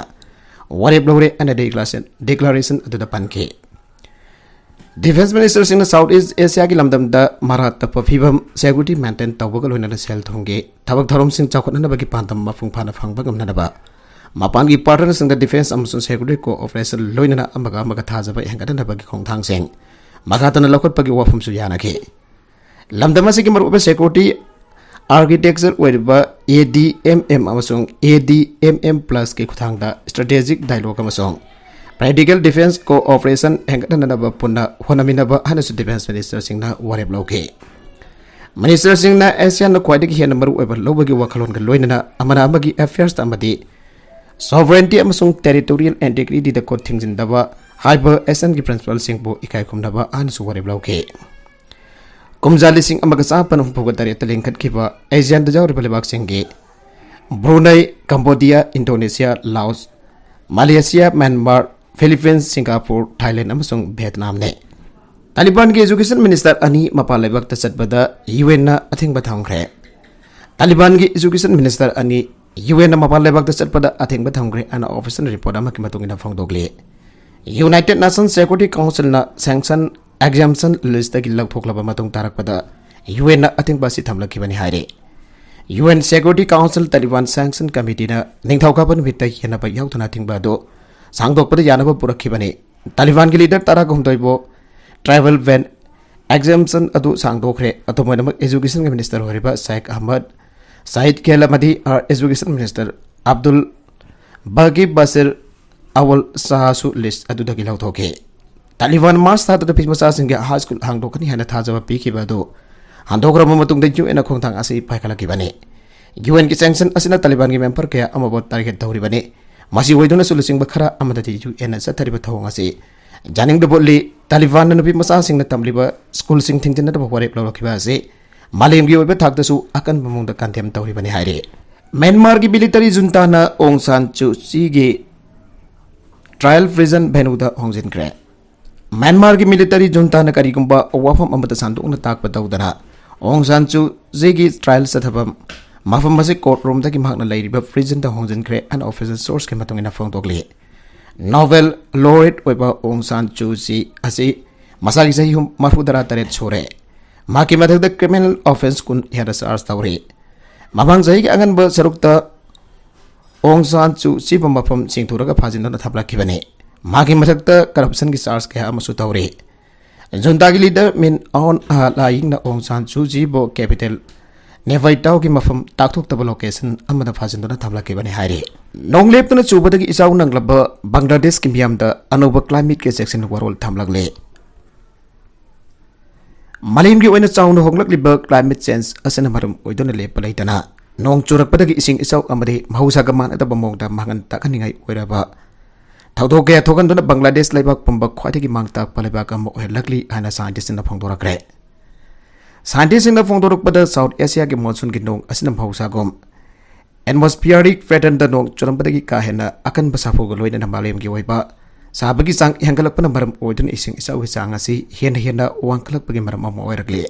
ꯋꯥꯔꯦꯞ ꯂꯧꯔꯦ ꯍꯥꯏꯅ declaration, declaration ꯑꯗꯨꯗ ꯄꯟꯈꯤ꯫ Defence ministerꯁꯤꯡꯅ Southeast Asiaꯒꯤ ꯂꯝꯗꯝꯗ ꯃꯔꯥ ꯇꯞꯄ ꯐꯤꯕꯝ, security maintain ꯇꯧꯕꯒ ꯂꯣꯏꯅꯅ ꯁꯦꯜ ꯊꯨꯝꯒꯤ ꯊꯕꯛ ꯊꯧꯔꯝꯁꯤꯡ ꯆꯥꯎꯈꯠꯅꯅꯕꯒꯤ ꯄꯥꯟꯗꯝ ꯃꯄꯨꯡ ꯐꯥꯅ ꯐꯪꯕ ꯉꯝꯅꯅꯕ ꯃꯄꯥꯟꯒꯤ partnerꯁꯤꯡꯗ defence ꯑꯃꯁꯨꯡ security cooperation ꯂꯣꯏꯅꯅ ꯑꯃꯒ ꯑꯃꯒ ꯊꯥꯖꯕ ꯍꯦꯟꯒꯠꯍꯟꯅꯕꯒꯤ ꯈꯣꯡꯊꯥꯡꯁꯤꯡ ꯃꯈꯥ ꯇꯥꯅ ꯂꯧꯈꯠꯄꯒꯤ ꯋꯥꯐꯝꯁꯨ ꯌꯥꯅꯈꯤ꯫ ꯂꯝꯗꯝ ꯑꯁꯤꯒꯤ ꯃꯔꯨꯑꯣꯏꯕ security architecture ꯑꯣꯏꯔꯤꯕ ADMM ꯑꯃꯁꯨꯡ ADMM Plusꯀꯤ ꯈꯨꯠꯊꯥꯡꯗ strategic dialogue ꯑꯃꯁꯨꯡ practical defence cooperation ꯍꯦꯟꯒꯠꯍꯟꯅꯕ ꯄꯨꯟꯅ ꯍꯣꯠꯅꯃꯤꯟꯅꯕ ꯍꯥꯏꯅꯁꯨ defence ministerꯁꯤꯡꯅ ꯋꯥꯔꯦꯞ ꯂꯧꯈꯤ꯫ Ministerꯁꯤꯡꯅ ASEANꯅ ꯈ꯭ꯋꯥꯏꯗꯒꯤ ꯍꯦꯟꯅ ꯃꯔꯨꯑꯣꯏꯕ ꯂꯧꯕꯒꯤ ꯋꯥꯈꯜꯂꯣꯟꯒ ꯂꯣꯏꯅꯅ ꯑꯃꯅ ꯑꯃꯒꯤ affairsꯇ ꯑꯃꯗꯤ sovereignty ꯑꯃꯁꯨꯡ territorial integrityꯗ ꯈꯨꯠ ꯊꯤꯡꯖꯤꯟꯗꯕ ꯍꯥꯏꯕ ASEANꯒꯤ principleꯁꯤꯡꯕꯨ ꯏꯀꯥꯏ ꯈꯨꯝꯅꯕ ꯍꯥꯏꯅꯁꯨ ꯋꯥꯔꯦꯞ ꯂꯧꯈꯤ꯫ ꯀꯨꯝꯖꯥ ꯂꯤꯁꯤꯡ ꯑꯃꯒ ꯆꯥꯃꯥꯄꯟ ꯍꯨꯝꯐꯨꯒ ꯇꯔꯦꯠꯇ ꯂꯤꯡꯈꯠꯈꯤꯕ ASEANꯗ ꯌꯥꯎꯔꯤꯕ ꯂꯩꯕꯥꯛꯁꯤꯡꯒꯤ Brunei, Cambodia, Indonesia, Laos, Malaysia, Myanmar, Philippines, Singapore, Thailand ꯑꯃꯁꯨꯡ ꯚꯤꯌꯦꯠꯅꯥꯝꯅꯤ꯫ ꯇꯥꯂꯤꯕꯥꯟꯒꯤ education minister ꯑꯅꯤ ꯃꯄꯥꯟ ꯂꯩꯕꯥꯛꯇ ꯆꯠꯄꯗ UN ꯅ ꯑꯊꯤꯡꯕ ꯊꯝꯈ꯭ꯔꯦ꯫ ꯇꯥꯂꯤꯕꯥꯟꯒꯤ education minister ꯑꯅꯤ UN ꯅ ꯃꯄꯥꯟ ꯂꯩꯕꯥꯛꯇ ꯆꯠꯄꯗ ꯑꯊꯤꯡꯕ ꯊꯝꯈ꯭ꯔꯦ ꯍꯥꯏꯅ official report ꯑꯃꯒꯤ ꯃꯇꯨꯡ ꯏꯟꯅ ꯐꯣꯡꯗꯣꯛꯂꯤ꯫ United Nations Security Council ꯅ sanction exemption list ꯇꯒꯤ ꯂꯧꯊꯣꯛꯂꯕ ꯃꯇꯨꯡ ꯇꯥꯔꯛꯄꯗ UN ꯅ ꯑꯊꯤꯡꯕ ꯑꯁꯤ ꯊꯝꯂꯛꯈꯤꯕꯅꯤ ꯍꯥꯏꯔꯤ꯫ UN Security Council Taliban Sanction Committee ꯅ ꯅꯤꯡꯊꯧꯀꯥꯕ ꯅꯨꯃꯤꯠꯇ ꯌꯦꯟꯅꯕ ꯌꯥꯎꯗꯅ ꯑꯊꯤꯡꯕ ꯑꯗꯨ ꯁꯥꯡꯗꯣꯛꯄꯗ ꯌꯥꯅꯕ ꯄꯨꯔꯛꯈꯤꯕꯅꯤ꯫ ꯇꯥꯂꯤꯕꯥꯟꯒꯤ leader ꯇꯔꯥꯒ ꯍꯨꯝꯗꯣꯏꯕꯨ travel ban exemption ꯑꯗꯨ ꯁꯥꯡꯗꯣꯛꯈ꯭ꯔꯦ꯫ ꯑꯗꯨꯝ ꯑꯣꯏꯅꯃꯛ education minister ꯑꯣꯏꯔꯤꯕ ꯁꯥꯏꯈ ꯑꯍꯃꯗ ꯁꯥꯏꯗ ꯈꯦꯂꯃꯗꯤ ꯑꯥꯔ education minister Abdul Bagi Bashir ꯑꯋꯜ ꯁꯥꯍꯁꯨ list ꯑꯗꯨꯗꯒꯤ ꯂꯧꯊꯣꯛꯈꯤ꯫ ꯇꯥꯂꯤꯕꯥꯟ ꯃꯥꯔꯆ ꯊꯥꯗ ꯅꯨꯄꯤ ꯃꯆꯥꯁꯤꯡꯒꯤ high school ꯍꯥꯡꯗꯣꯛꯀꯅꯤ ꯍꯥꯏꯅ ꯊꯥꯖꯕ ꯄꯤꯈꯤꯕ ꯑꯗꯨ ꯍꯟꯗꯣꯛꯈ꯭ꯔꯕ ꯃꯇꯨꯡꯗ UN ꯅ ꯈꯣꯡꯊꯥꯡ ꯑꯁꯤ ꯄꯥꯏꯈꯠꯂꯛꯈꯤꯕꯅꯤ꯫ UN ꯒꯤ sanction ꯑꯁꯤꯅ ꯇꯥꯂꯤꯕꯥꯟꯒꯤ member ꯀꯌꯥ ꯑꯃꯕꯨ target ꯇꯧꯔꯤꯕꯅꯤ꯫ ꯃꯁꯤ ꯑꯣꯏꯗꯨꯅꯁꯨ ꯂꯨꯆꯤꯡꯕ ꯈꯔ ꯑꯃꯗꯗꯤ UN ꯅ ꯆꯠꯊꯔꯤꯕ ꯊꯧꯑꯣꯡ ꯑꯁꯤ ꯌꯥꯅꯤꯡꯗꯕ ꯎꯠꯂꯤ꯫ ꯇꯥꯂꯤꯕꯥꯟꯅ ꯅꯨꯄꯤ ꯃꯆꯥꯁꯤꯡꯅ ꯇꯝꯂꯤꯕ school ꯁꯤꯡ ꯊꯤꯡꯖꯤꯟꯅꯗꯕ ꯋꯥꯔꯦꯞ ꯂꯧꯔꯛꯈꯤꯕ ꯑꯁꯤ ꯃꯥꯂꯦꯝꯒꯤ ꯑꯣꯏꯕ ꯊꯥꯛꯇꯁꯨ ꯑꯀꯟꯕ ꯃꯑꯣꯡꯗ condemn ꯇꯧꯔꯤꯕꯅꯤ ꯍꯥꯏꯔꯤ꯫ ꯃ꯭ꯌꯥꯟꯃꯥꯔꯒꯤ military junta ꯅ ꯑꯣꯡ ꯁꯥꯟ ꯁꯨ ꯆꯤꯒꯤ trial prison venue ꯗ ꯍꯣꯡꯖꯤꯟꯈ꯭ꯔꯦ꯫ ꯃ꯭ꯌꯥꯟꯃꯥꯔꯒꯤ military junta ꯅ ꯀꯔꯤꯒꯨꯝꯕ ꯋꯥꯐꯝ ꯑꯃꯠꯇ ꯁꯟꯗꯣꯛꯅ ꯇꯥꯛꯄ ꯇꯧꯗꯅ ꯑꯣꯡ ꯁꯥꯟ ꯁꯨ ꯆꯤꯒꯤ trial ꯆꯠꯊꯐꯝ ꯃꯐꯝ ꯑꯁꯤ court room ꯗꯒꯤ ꯃꯍꯥꯛꯅ ꯂꯩꯔꯤꯕ prison ꯗ ꯍꯣꯡꯖꯤꯟꯈ꯭ꯔꯦ ꯍꯥꯏꯅ official source ꯀꯤ ꯃꯇꯨꯡ ꯏꯟꯅ ꯐꯣꯡꯗꯣꯛꯂꯤ꯫ Nobel laureate ꯑꯣꯏꯕ ꯑꯣꯡ ꯁꯥꯟ ꯁꯨ ꯆꯤ ꯑꯁꯤ ꯃꯁꯥꯒꯤ ꯆꯍꯤ ꯍꯨꯝ-, ꯃꯔꯤꯐꯨ ꯇꯔꯥ ꯇꯔꯦꯠ ꯁꯨꯔꯦ꯫ ꯃꯍꯥꯛꯀꯤ ꯃꯊꯛꯇ criminal offence ꯀꯨꯟ ꯍꯦꯟꯅ charge ꯇꯧꯔꯤ꯫ ꯃꯃꯥꯡ ꯆꯍꯤꯒꯤ ꯑꯉꯟꯕ ꯁꯔꯨꯛꯇ ꯑꯣꯡ ꯁꯥꯟ ꯁꯨ ꯆꯤꯕꯨ ꯃꯐꯝ ꯁꯤꯡꯊꯨꯔꯒ ꯐꯥꯖꯤꯟꯗꯨꯅ ꯊꯝꯂꯛꯈꯤꯕꯅꯤ꯫ ꯃꯍꯥꯛꯀꯤ ꯃꯊꯛꯇ corruption ꯒꯤ charge ꯀꯌꯥ ꯑꯃꯁꯨ ꯇꯧꯔꯤ꯫ Junta ꯒꯤ leader ꯃꯤꯟ ꯑꯥꯎꯟ ꯑ ꯂꯥꯏꯌꯤꯡꯅ ꯑꯣꯡ ꯁꯥꯟ ꯁꯨ ꯆꯤꯕꯨ capital ꯅꯦꯐꯥꯏꯇꯥꯎꯒꯤ ꯃꯐꯝ ꯇꯥꯛꯊꯣꯛꯇꯕ location ꯑꯃꯗ ꯐꯥꯖꯤꯟꯗꯨꯅ ꯊꯝꯂꯛꯈꯤꯕꯅꯤ ꯍꯥꯏꯔꯤ꯫ ꯅꯣꯡ ꯂꯦꯞꯇꯅ ꯆꯨꯕꯗꯒꯤ ꯏꯆꯥꯎ ꯅꯪꯂꯕ ꯕꯪꯒ꯭ꯂꯥꯗꯦꯁꯀꯤ ꯃꯤꯌꯥꯝꯗ ꯑꯅꯧꯕ climate ꯀꯤ ꯆꯦꯛꯁꯤꯟ ꯋꯥꯔꯣꯜ ꯊꯝꯂꯛꯂꯦ꯫ ꯃꯥꯂꯦꯝꯒꯤ ꯑꯣꯏꯅ ꯆꯥꯎꯅ ꯍꯣꯡꯂꯛꯂꯤꯕ climate change ꯑꯁꯤꯅ ꯃꯔꯝ ꯑꯣꯏꯗꯨꯅ ꯂꯦꯞꯄ ꯂꯩꯇꯅ ꯅꯣꯡ ꯆꯨꯔꯛꯄꯗꯒꯤ ꯏꯁꯤꯡ ꯏꯆꯥꯎ ꯑꯃꯗꯤ ꯃꯍꯧꯁꯥꯒ ꯃꯥꯟꯅꯗꯕ ꯃꯑꯣꯡꯗ ꯃꯥꯡꯍꯟ ꯇꯥꯛꯍꯟꯅꯤꯡꯉꯥꯏ ꯑꯣꯏꯔꯕ ꯊꯧꯗꯣꯛ ꯀꯌꯥ ꯊꯣꯛꯍꯟꯗꯨꯅ ꯕꯪꯒ꯭ꯂꯥꯗꯦꯁ ꯂꯩꯕꯥꯛ ꯄꯨꯝꯕ ꯈ꯭ꯋꯥꯏꯗꯒꯤ ꯃꯥꯡ ꯇꯥꯛꯄ ꯂꯩꯕꯥꯛ ꯑꯃ ꯑꯣꯏꯍꯜꯂꯛꯂꯤ ꯍꯥꯏꯅ scientist ꯁꯤꯡꯅ ꯐꯣꯡꯗꯣꯔꯛꯈ꯭ꯔꯦ꯫ Scientist ꯁꯤꯡꯅ ꯐꯣꯡꯗꯣꯔꯛꯄꯗ South Asia ꯒꯤ monsoon ꯒꯤ ꯅꯣꯡ ꯑꯁꯤꯅ ꯃꯍꯧꯁꯥꯒꯨꯝ atmospheric pattern ꯗ ꯅꯣꯡ ꯆꯨꯔꯝꯕꯗꯒꯤ ꯀꯥ ꯍꯦꯟꯅ ꯑꯀꯟꯕ ꯁꯥꯐꯨꯒ ꯂꯣꯏꯅꯅ ꯃꯥꯂꯦꯝꯒꯤ ꯑꯣꯏꯕ ꯁꯥꯕꯒꯤ ꯆꯥꯡ ꯍꯦꯟꯒꯠꯂꯛꯄꯅ ꯃꯔꯝ ꯑꯣꯏꯗꯨꯅ ꯏꯁꯤꯡ ꯏꯆꯥꯎꯒꯤ ꯆꯥꯡ ꯑꯁꯤ ꯍꯦꯟꯅ ꯍꯦꯟꯅ ꯋꯥꯡꯈꯠꯂꯛꯄꯒꯤ ꯃꯔꯝ ꯑꯃ ꯑꯣꯏꯔꯛꯂꯤ꯫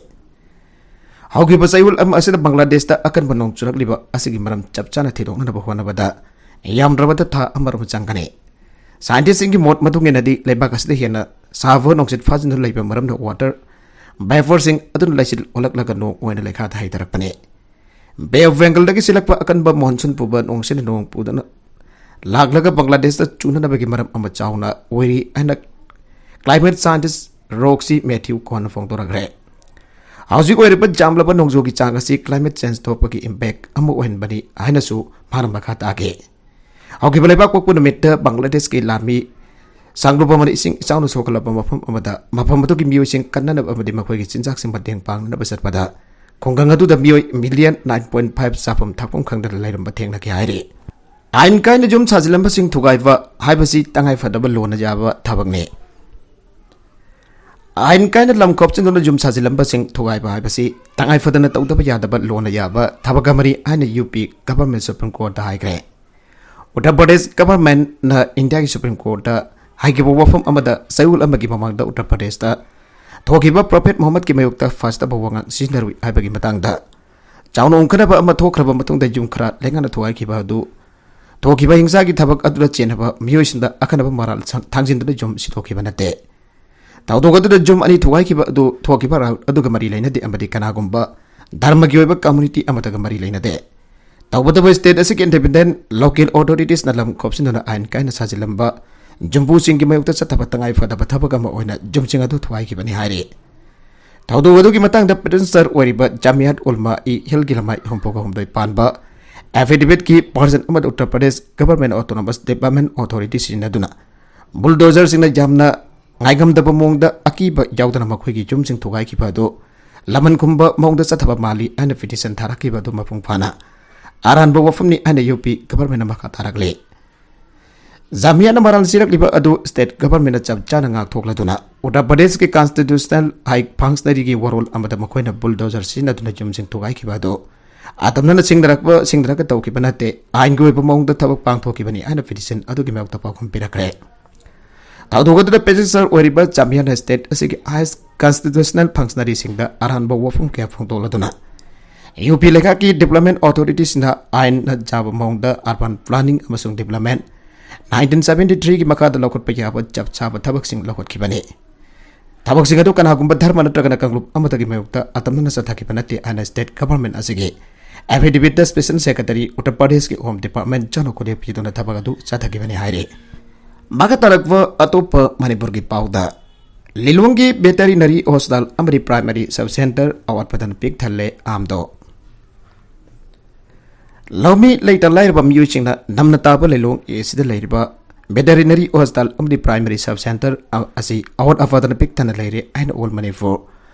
ꯍꯧꯈꯤꯕ ꯆꯌꯣꯜ ꯑꯃ ꯑꯁꯤꯗ ꯕꯪꯒ꯭ꯂꯥꯗꯦꯁꯇ ꯑꯀꯟꯕ ꯅꯣꯡ ꯆꯨꯔꯛꯂꯤꯕ ꯑꯁꯤꯒꯤ ꯃꯔꯝ ꯆꯞ ꯆꯥꯅ ꯊꯤꯗꯣꯛꯅꯅꯕ ꯍꯣꯠꯅꯕꯗ ꯌꯥꯝꯗ꯭ꯔꯕꯗ ꯊꯥ ꯑꯃꯔꯣꯝ ꯆꯪꯒꯅꯤ꯫ ꯁꯥꯏꯟꯇꯤꯁꯁꯤꯡꯒꯤ ꯃꯣꯠ ꯃꯇꯨꯡ ꯏꯟꯅꯗꯤ, ꯂꯩꯕꯥꯛ ꯑꯁꯤꯗ ꯍꯦꯟꯅ ꯁꯥꯕ ꯅꯨꯡꯁꯤꯠ ꯐꯥꯖꯤꯟꯗꯨꯅ ꯂꯩꯕ ꯃꯔꯝꯅ ꯋꯥꯇꯔ ꯚꯦꯄꯔꯁꯤꯡ ꯑꯗꯨꯅ ꯂꯩꯆꯤꯜ ꯑꯣꯜꯂꯛꯂꯒ ꯅꯣꯡ ꯑꯣꯏꯅ ꯂꯩꯈꯥꯗ ꯍꯩꯊꯔꯛꯄꯅꯤ꯫ ꯕꯦ ꯑꯣꯐ ꯕꯦꯡꯒꯜꯗꯒꯤ ꯁꯤꯜꯂꯛꯄ ꯑꯀꯟꯕ ꯃꯣꯟꯁꯨꯟ ꯄꯨꯕ ꯅꯣꯡꯁꯤꯅ ꯅꯣꯡ ꯄꯨꯗꯨꯅ ꯂꯥꯛꯂꯒ ꯕꯪꯒ꯭ꯂꯥꯗꯦꯁꯇ ꯆꯨꯅꯅꯕꯒꯤ ꯃꯔꯝ ꯑꯃ ꯆꯥꯎꯅ ꯑꯣꯏꯔꯤ ꯍꯥꯏꯅ ꯀ꯭ꯂꯥꯏꯃꯦꯠ ꯁꯥꯏꯟꯇꯤꯁ ꯔꯣꯛꯁꯤ ꯃꯦꯊ꯭ꯌꯨ ꯀꯣꯟꯅ ꯐꯣꯡꯗꯣꯔꯛꯈ꯭ꯔꯦ꯫ ꯍꯧꯖꯤꯛ ꯑꯣꯏꯔꯤꯕ ꯌꯥꯝꯂꯕ ꯅꯣꯡꯖꯨꯒꯤ ꯆꯥꯡ ꯑꯁꯤ ꯀ꯭ꯂꯥꯏꯃꯦꯠ ꯆꯦꯟꯖ ꯊꯣꯛꯄꯒꯤ ꯏꯝꯄꯦꯛ ꯑꯃ ꯑꯣꯏꯍꯟꯕꯅꯤ ꯍꯥꯏꯅꯁꯨ ꯃꯥꯅ ꯃꯈꯥ ꯇꯥꯈꯤ꯫ ꯍꯧꯈꯤꯕ ꯂꯩꯕꯥꯛ ꯄꯣꯛꯄ ꯅꯨꯃꯤꯠꯇ ꯕꯪꯒ꯭ꯂꯥꯗꯦꯁꯀꯤ ꯂꯥꯟꯃꯤ ꯁꯥꯡꯂꯨꯞ ꯑꯃꯅ ꯏꯁꯤꯡ ꯏꯆꯥꯎꯅ ꯁꯣꯛꯍꯜꯂꯕ ꯃꯐꯝ ꯑꯃꯗ ꯃꯐꯝ ꯑꯗꯨꯒꯤ ꯃꯤꯑꯣꯏꯁꯤꯡ ꯀꯟꯅꯅꯕ ꯑꯃꯗꯤ ꯃꯈꯣꯏꯒꯤ ꯆꯤꯟꯖꯥꯛꯁꯤꯡ ꯃꯇꯦꯡ ꯄꯥꯡꯅꯅꯕ ꯆꯠꯄꯗ ꯈꯨꯡꯒꯪ ꯑꯗꯨꯗ ꯃꯤꯑꯣꯏ ꯃꯤꯂꯤꯌꯟ ꯅꯥꯏꯟ ꯄꯣꯏꯟ ꯐꯥꯏꯚ ꯆꯥꯐꯝ ꯊꯛꯐꯝ ꯈꯪꯗꯅ ꯂꯩꯔꯝꯕ ꯊꯦꯡꯅꯈꯤ ꯍꯥꯏꯔꯤ꯫ ꯑꯥꯏꯟ ꯀꯥꯏꯅ ꯌꯨꯝ ꯁꯥꯖꯤꯜꯂꯝꯕꯁꯤꯡ ꯊꯨꯒꯥꯏꯕ ꯍꯥꯏꯕꯁꯤ ꯇꯉꯥꯏꯐꯗꯕ ꯂꯣꯟꯅ ꯌꯥꯕ ꯊꯕꯛꯅꯤ꯫ ꯑꯥꯏꯟ ꯀꯥꯏꯅ ꯂꯝ ꯈꯣꯞꯆꯤꯟꯗꯨꯅ ꯌꯨꯝ ꯁꯥꯖꯤꯜꯂꯝꯕꯁꯤꯡ ꯊꯨꯒꯥꯏꯕ ꯍꯥꯏꯕꯁꯤ ꯇꯉꯥꯏꯐꯗꯅ ꯇꯧꯗꯕ ꯌꯥꯗꯕ ꯂꯣꯟꯅ ꯌꯥꯕ ꯊꯕꯛ ꯑꯃꯅꯤ ꯍꯥꯏꯅ ꯌꯨ ꯄꯤ ꯒꯚꯔꯟꯃꯦꯟ ꯁꯨꯄ꯭ꯔꯤꯝ ꯀꯣꯔꯠꯇ ꯍꯥꯏꯈ꯭ꯔꯦ꯫ ꯎꯠꯇꯔ ꯄ꯭ꯔꯗꯦꯁ ꯒꯚꯔꯟꯃꯦꯟꯠꯅ ꯏꯟꯗꯤꯌꯥꯒꯤ ꯁꯨꯄ꯭ꯔꯤꯝ ꯀꯣꯔꯠꯇ ꯍꯥꯏꯈꯤꯕ ꯋꯥꯐꯝ ꯑꯃꯗ ꯆꯌꯣꯜ ꯑꯃꯒꯤ ꯃꯃꯥꯡꯗ ꯎꯠꯇꯔ ꯄ꯭ꯔꯗꯦꯁꯇ ꯊꯣꯛꯈꯤꯕ ꯄ꯭ꯔꯣꯐꯦꯠ ꯃꯨꯍꯝꯃꯗꯀꯤ ꯃꯥꯌꯣꯛꯇ ꯐꯥꯁꯇꯕ ꯋꯥꯉꯥꯡ ꯁꯤꯖꯤꯟꯅꯔꯨꯏ ꯍꯥꯏꯕꯒꯤ ꯃꯇꯥꯡꯗ ꯆꯥꯎꯅ ꯑꯣꯟꯈꯠꯅꯕ ꯑꯃ ꯊꯣꯛꯈ꯭ꯔꯕ ꯃꯇꯨꯡꯗ ꯌꯨꯝ ꯈꯔ ꯂꯩꯉꯥꯛꯅ ꯊꯨꯒꯥꯏꯈꯤꯕ ꯑꯗꯨ ꯊꯣꯛꯈꯤꯕ ꯍꯤꯡꯁꯥꯒꯤ ꯊꯕꯛ ꯑꯗꯨꯗ ꯆꯦꯟꯅꯕ ꯃꯤꯑꯣꯏꯁꯤꯡꯗ ꯑꯈꯟꯅꯕ ꯃꯔꯥꯜ ꯁꯪ-, ꯊꯥꯡꯖꯤꯟꯗꯨꯅ ꯌꯨꯝ ꯁꯤꯗꯣꯛꯈꯤꯕ ꯅꯠꯇꯦ꯫ ꯊꯧꯗꯣꯛ ꯑꯗꯨꯗ ꯌꯨꯝ ꯑꯅꯤ ꯊꯨꯒꯥꯏꯈꯤꯕ ꯑꯗꯨ ꯊꯣꯛꯈꯤꯕ ꯔꯥꯎꯠ ꯑꯗꯨꯒ ꯃꯔꯤ ꯂꯩꯅꯗꯦ ꯑꯃꯗꯤ ꯀꯅꯥꯒꯨꯝꯕ ꯙꯔꯃꯒꯤ ꯑꯣꯏꯕ ꯀꯝꯃꯨꯅꯤꯇꯤ ꯑꯃꯠꯇꯒ ꯃꯔꯤ ꯂꯩꯅꯗꯦ꯫ ꯇꯧꯕꯇꯕꯨ ꯁ꯭ꯇꯦꯠ ꯑꯁꯤꯒꯤ ꯏꯟꯗꯤꯄꯦꯟꯗꯦꯟꯠ ꯂꯣꯀꯦꯜ ꯑꯣꯊꯣꯔꯤꯇꯤꯁꯅ ꯂꯝ ꯈꯣꯞꯆꯤꯟꯗꯨꯅ ꯑꯥꯏꯟ ꯀꯥꯏꯅ ꯁꯥꯖꯤꯜꯂꯝꯕ ꯌꯨꯝꯕꯨꯁꯤꯡꯒꯤ ꯃꯥꯌꯣꯛꯇ ꯆꯠꯊꯕ ꯇꯉꯥꯏ ꯐꯗꯕ ꯊꯕꯛ ꯑꯃ ꯑꯣꯏꯅ ꯌꯨꯝꯁꯤꯡ ꯑꯗꯨ ꯊꯨꯒꯥꯏꯈꯤꯕꯅꯤ ꯍꯥꯏꯔꯤ꯫ ꯊꯧꯗꯣꯛ ꯑꯗꯨꯒꯤ ꯃꯇꯥꯡꯗ ꯄ꯭ꯔꯤꯟꯁꯤꯄꯥꯜ ꯑꯣꯏꯔꯤꯕ ꯖꯥꯃꯤꯌꯥꯠ ꯎꯜꯃꯥ ꯏ ꯍꯤꯜꯒꯤ ꯂꯃꯥꯏ ꯍꯨꯝꯐꯨꯒ ꯍꯨꯝꯗꯣꯏ ꯄꯥꯟꯕ ꯑꯦꯐꯤꯗꯦꯚꯤꯠꯀꯤ ꯄꯥꯔꯁꯟ ꯑꯃꯗ Uttar Pradesh government autonomous department authority ꯁꯤꯖꯤꯟꯅꯗꯨꯅ ꯕꯨꯜꯗꯣꯖꯔꯁꯤꯡꯅ ꯌꯥꯝꯅ ꯉꯥꯏꯉꯝꯗꯕ ꯃꯑꯣꯡꯗ ꯑꯀꯤꯕ ꯌꯥꯎꯗꯅ ꯃꯈꯣꯏꯒꯤ ꯌꯨꯝꯁꯤꯡ ꯊꯨꯒꯥꯏꯈꯤꯕ ꯑꯗꯨ ꯂꯃꯟ ꯈꯨꯝꯕ ꯃꯑꯣꯡꯗ ꯆꯠꯊꯕ ꯃꯥꯜꯂꯤ ꯍꯥꯏꯅ ꯄꯤꯇꯤꯁꯟ ꯊꯥꯔꯛꯈꯤꯕ ꯑꯗꯨ ꯃꯄꯨꯡ ꯐꯥꯅ ꯑꯔꯥꯟꯕ ꯋꯥꯐꯝꯅꯤ ꯍꯥꯏꯅ ꯌꯨ ꯄꯤ ꯒꯚꯔꯟꯃꯦꯟꯠꯅ ꯃꯈꯥ ꯇꯥꯔꯛꯂꯤ꯫ ꯖꯥꯃꯤꯌꯥꯅ ꯃꯔꯥꯜ ꯁꯤꯔꯛꯂꯤꯕ ꯑꯗꯨ ꯁ꯭ꯇꯦꯠ ꯒꯚꯔꯟꯃꯦꯟꯠꯅ ꯆꯞ ꯆꯥꯅ ꯉꯥꯛꯊꯣꯛꯂꯗꯨꯅ ꯎꯠꯇꯔ ꯄ꯭ꯔꯗꯦꯁꯀꯤ ꯀꯟꯁꯇꯤꯇ꯭ꯌꯨꯁꯅꯦꯜ ꯍꯥꯏ ꯐꯪꯁꯅꯔꯤꯒꯤ ꯋꯥꯔꯣꯜ ꯑꯃꯗ ꯃꯈꯣꯏꯅ ꯕꯨꯜꯗꯣꯖꯔ ꯁꯤꯖꯤꯟꯅꯗꯨꯅ ꯌꯨꯝꯁꯤꯡ ꯊꯨꯒꯥꯏꯈꯤꯕ ꯑꯗꯨ ꯑꯇꯝꯅꯅ ꯁꯤꯡꯅꯔꯛꯄ ꯁꯤꯡꯅꯔꯒ ꯇꯧꯈꯤꯕ ꯅꯠꯇꯦ, ꯑꯥꯏꯟꯒꯤ ꯑꯣꯏꯕ ꯃꯑꯣꯡꯗ ꯊꯕꯛ ꯄꯥꯡꯊꯣꯛꯈꯤꯕꯅꯤ ꯍꯥꯏꯅ ꯄꯤꯇꯤꯁꯟ ꯑꯗꯨꯒꯤ ꯃꯥꯌꯣꯛꯇ ꯄꯥꯎꯈꯨꯝ ꯄꯤꯔꯛꯈ꯭ꯔꯦ꯫ ꯊꯧꯗꯣꯛ ꯑꯗꯨꯗ ꯄꯦꯁꯦꯟꯖꯔ ꯑꯣꯏꯔꯤꯕ ꯆꯥꯝꯕꯤꯌꯥꯟ ꯁ꯭ꯇꯦꯠ ꯑꯁꯤꯒꯤ ꯍꯥꯏꯌꯦꯁ ꯀꯟꯁꯇꯤꯇ꯭ꯌꯨꯁꯅꯦꯜ ꯐꯪꯁꯅꯔꯤꯁꯤꯡꯗ ꯑꯔꯥꯟꯕ ꯋꯥꯐꯝ ꯀꯌꯥ ꯐꯣꯡꯗꯣꯛꯂꯗꯨꯅ ꯌꯨ ꯄꯤ ꯂꯩꯉꯥꯛꯀꯤ ꯗꯤꯕ꯭ꯂꯞꯃꯦꯟ ꯑꯣꯊꯣꯔꯤꯇꯤꯁꯤꯡꯅ ꯑꯥꯏꯟꯅ ꯆꯥꯕ ꯃꯑꯣꯡꯗ ꯑꯔꯕꯥꯟ ꯄ꯭ꯂꯥꯅꯤꯡ ꯑꯃꯁꯨꯡ ꯗꯤꯕ꯭ꯂꯞꯃꯦꯟ ꯅꯥꯏꯟꯇꯤꯟ ꯁꯕꯦꯟꯇꯤ ꯊ꯭ꯔꯤꯒꯤ ꯃꯈꯥꯗ ꯂꯧꯈꯠꯄ ꯌꯥꯕ ꯆꯞ ꯆꯥꯕ ꯊꯕꯛꯁꯤꯡ ꯂꯧꯈꯠꯈꯤꯕꯅꯤ꯫ ꯊꯕꯛꯁꯤꯡ ꯑꯗꯨ ꯀꯅꯥꯒꯨꯝꯕ ꯙꯔꯃ ꯅꯠꯇ꯭ꯔꯒꯅ ꯀꯥꯡꯂꯨꯞ ꯑꯃꯠꯇꯒꯤ ꯃꯥꯌꯣꯛꯇ ꯑꯇꯝꯅꯅ ꯆꯠꯊꯈꯤꯕ ꯅꯠꯇꯦ ꯍꯥꯏꯅ ꯁ꯭ꯇꯦꯠ ꯒꯚꯔꯟꯃꯦꯟꯠ ꯑꯁꯤꯒꯤ ꯑꯦꯐꯤꯗꯦꯕꯤꯠꯇ ꯁ꯭ꯄꯦꯁꯦꯜ ꯁꯦꯀ꯭ꯔꯦꯇꯔꯤ ꯎꯠꯇꯔ ꯄ꯭ꯔꯗꯦꯁꯀꯤ ꯍꯣꯝ ꯗꯤꯄꯥꯔꯠꯃꯦꯟꯠ ꯆꯅꯣ ꯈꯨꯗꯦꯞ ꯄꯤꯗꯨꯅ ꯊꯕꯛ ꯑꯗꯨ ꯆꯠꯊꯈꯤꯕꯅꯤ ꯍꯥꯏꯔꯤ꯫ ꯃꯈꯥ ꯇꯥꯔꯛꯄ ꯑꯇꯣꯞꯄ ꯃꯅꯤꯄꯨꯔꯒꯤ ꯄꯥꯎꯗ, ꯂꯤꯂꯣꯡꯒꯤ ꯚꯦꯇꯔꯤꯅꯔꯤ ꯍꯣꯁꯄꯤꯇꯥꯜ ꯑꯃꯗꯤ ꯄ꯭ꯔꯥꯏꯃꯔꯤ ꯁꯕ ꯁꯦꯟꯇꯔ ꯑꯋꯥꯠꯄꯗꯅ ꯄꯤꯛ ꯊꯜꯂꯦ꯫ ꯑꯥꯝꯗꯣ ꯂꯧꯃꯤ ꯂꯩꯇ ꯂꯥꯏꯔꯕ ꯃꯤꯑꯣꯏꯁꯤꯡꯅ ꯅꯝꯅ ꯇꯥꯕ ꯂꯤꯂꯣꯡ ꯑꯦ ꯁꯤꯗ ꯂꯩꯔꯤꯕ ꯚꯦꯇꯔꯤꯅꯔꯤ ꯍꯣꯁꯄꯤꯇꯥꯜ ꯑꯃꯗꯤ ꯄ꯭ꯔꯥꯏꯃꯔꯤ ꯁꯕ ꯁꯦꯟꯇꯔ ꯑ-, ꯑꯁꯤ ꯑꯋꯥꯠ ꯑꯄꯥꯗꯅ ꯄꯤꯛ ꯊꯟꯅ ꯂꯩꯔꯦ ꯍꯥꯏꯅ ꯑꯣꯜ ꯃꯅꯤꯄꯨꯔ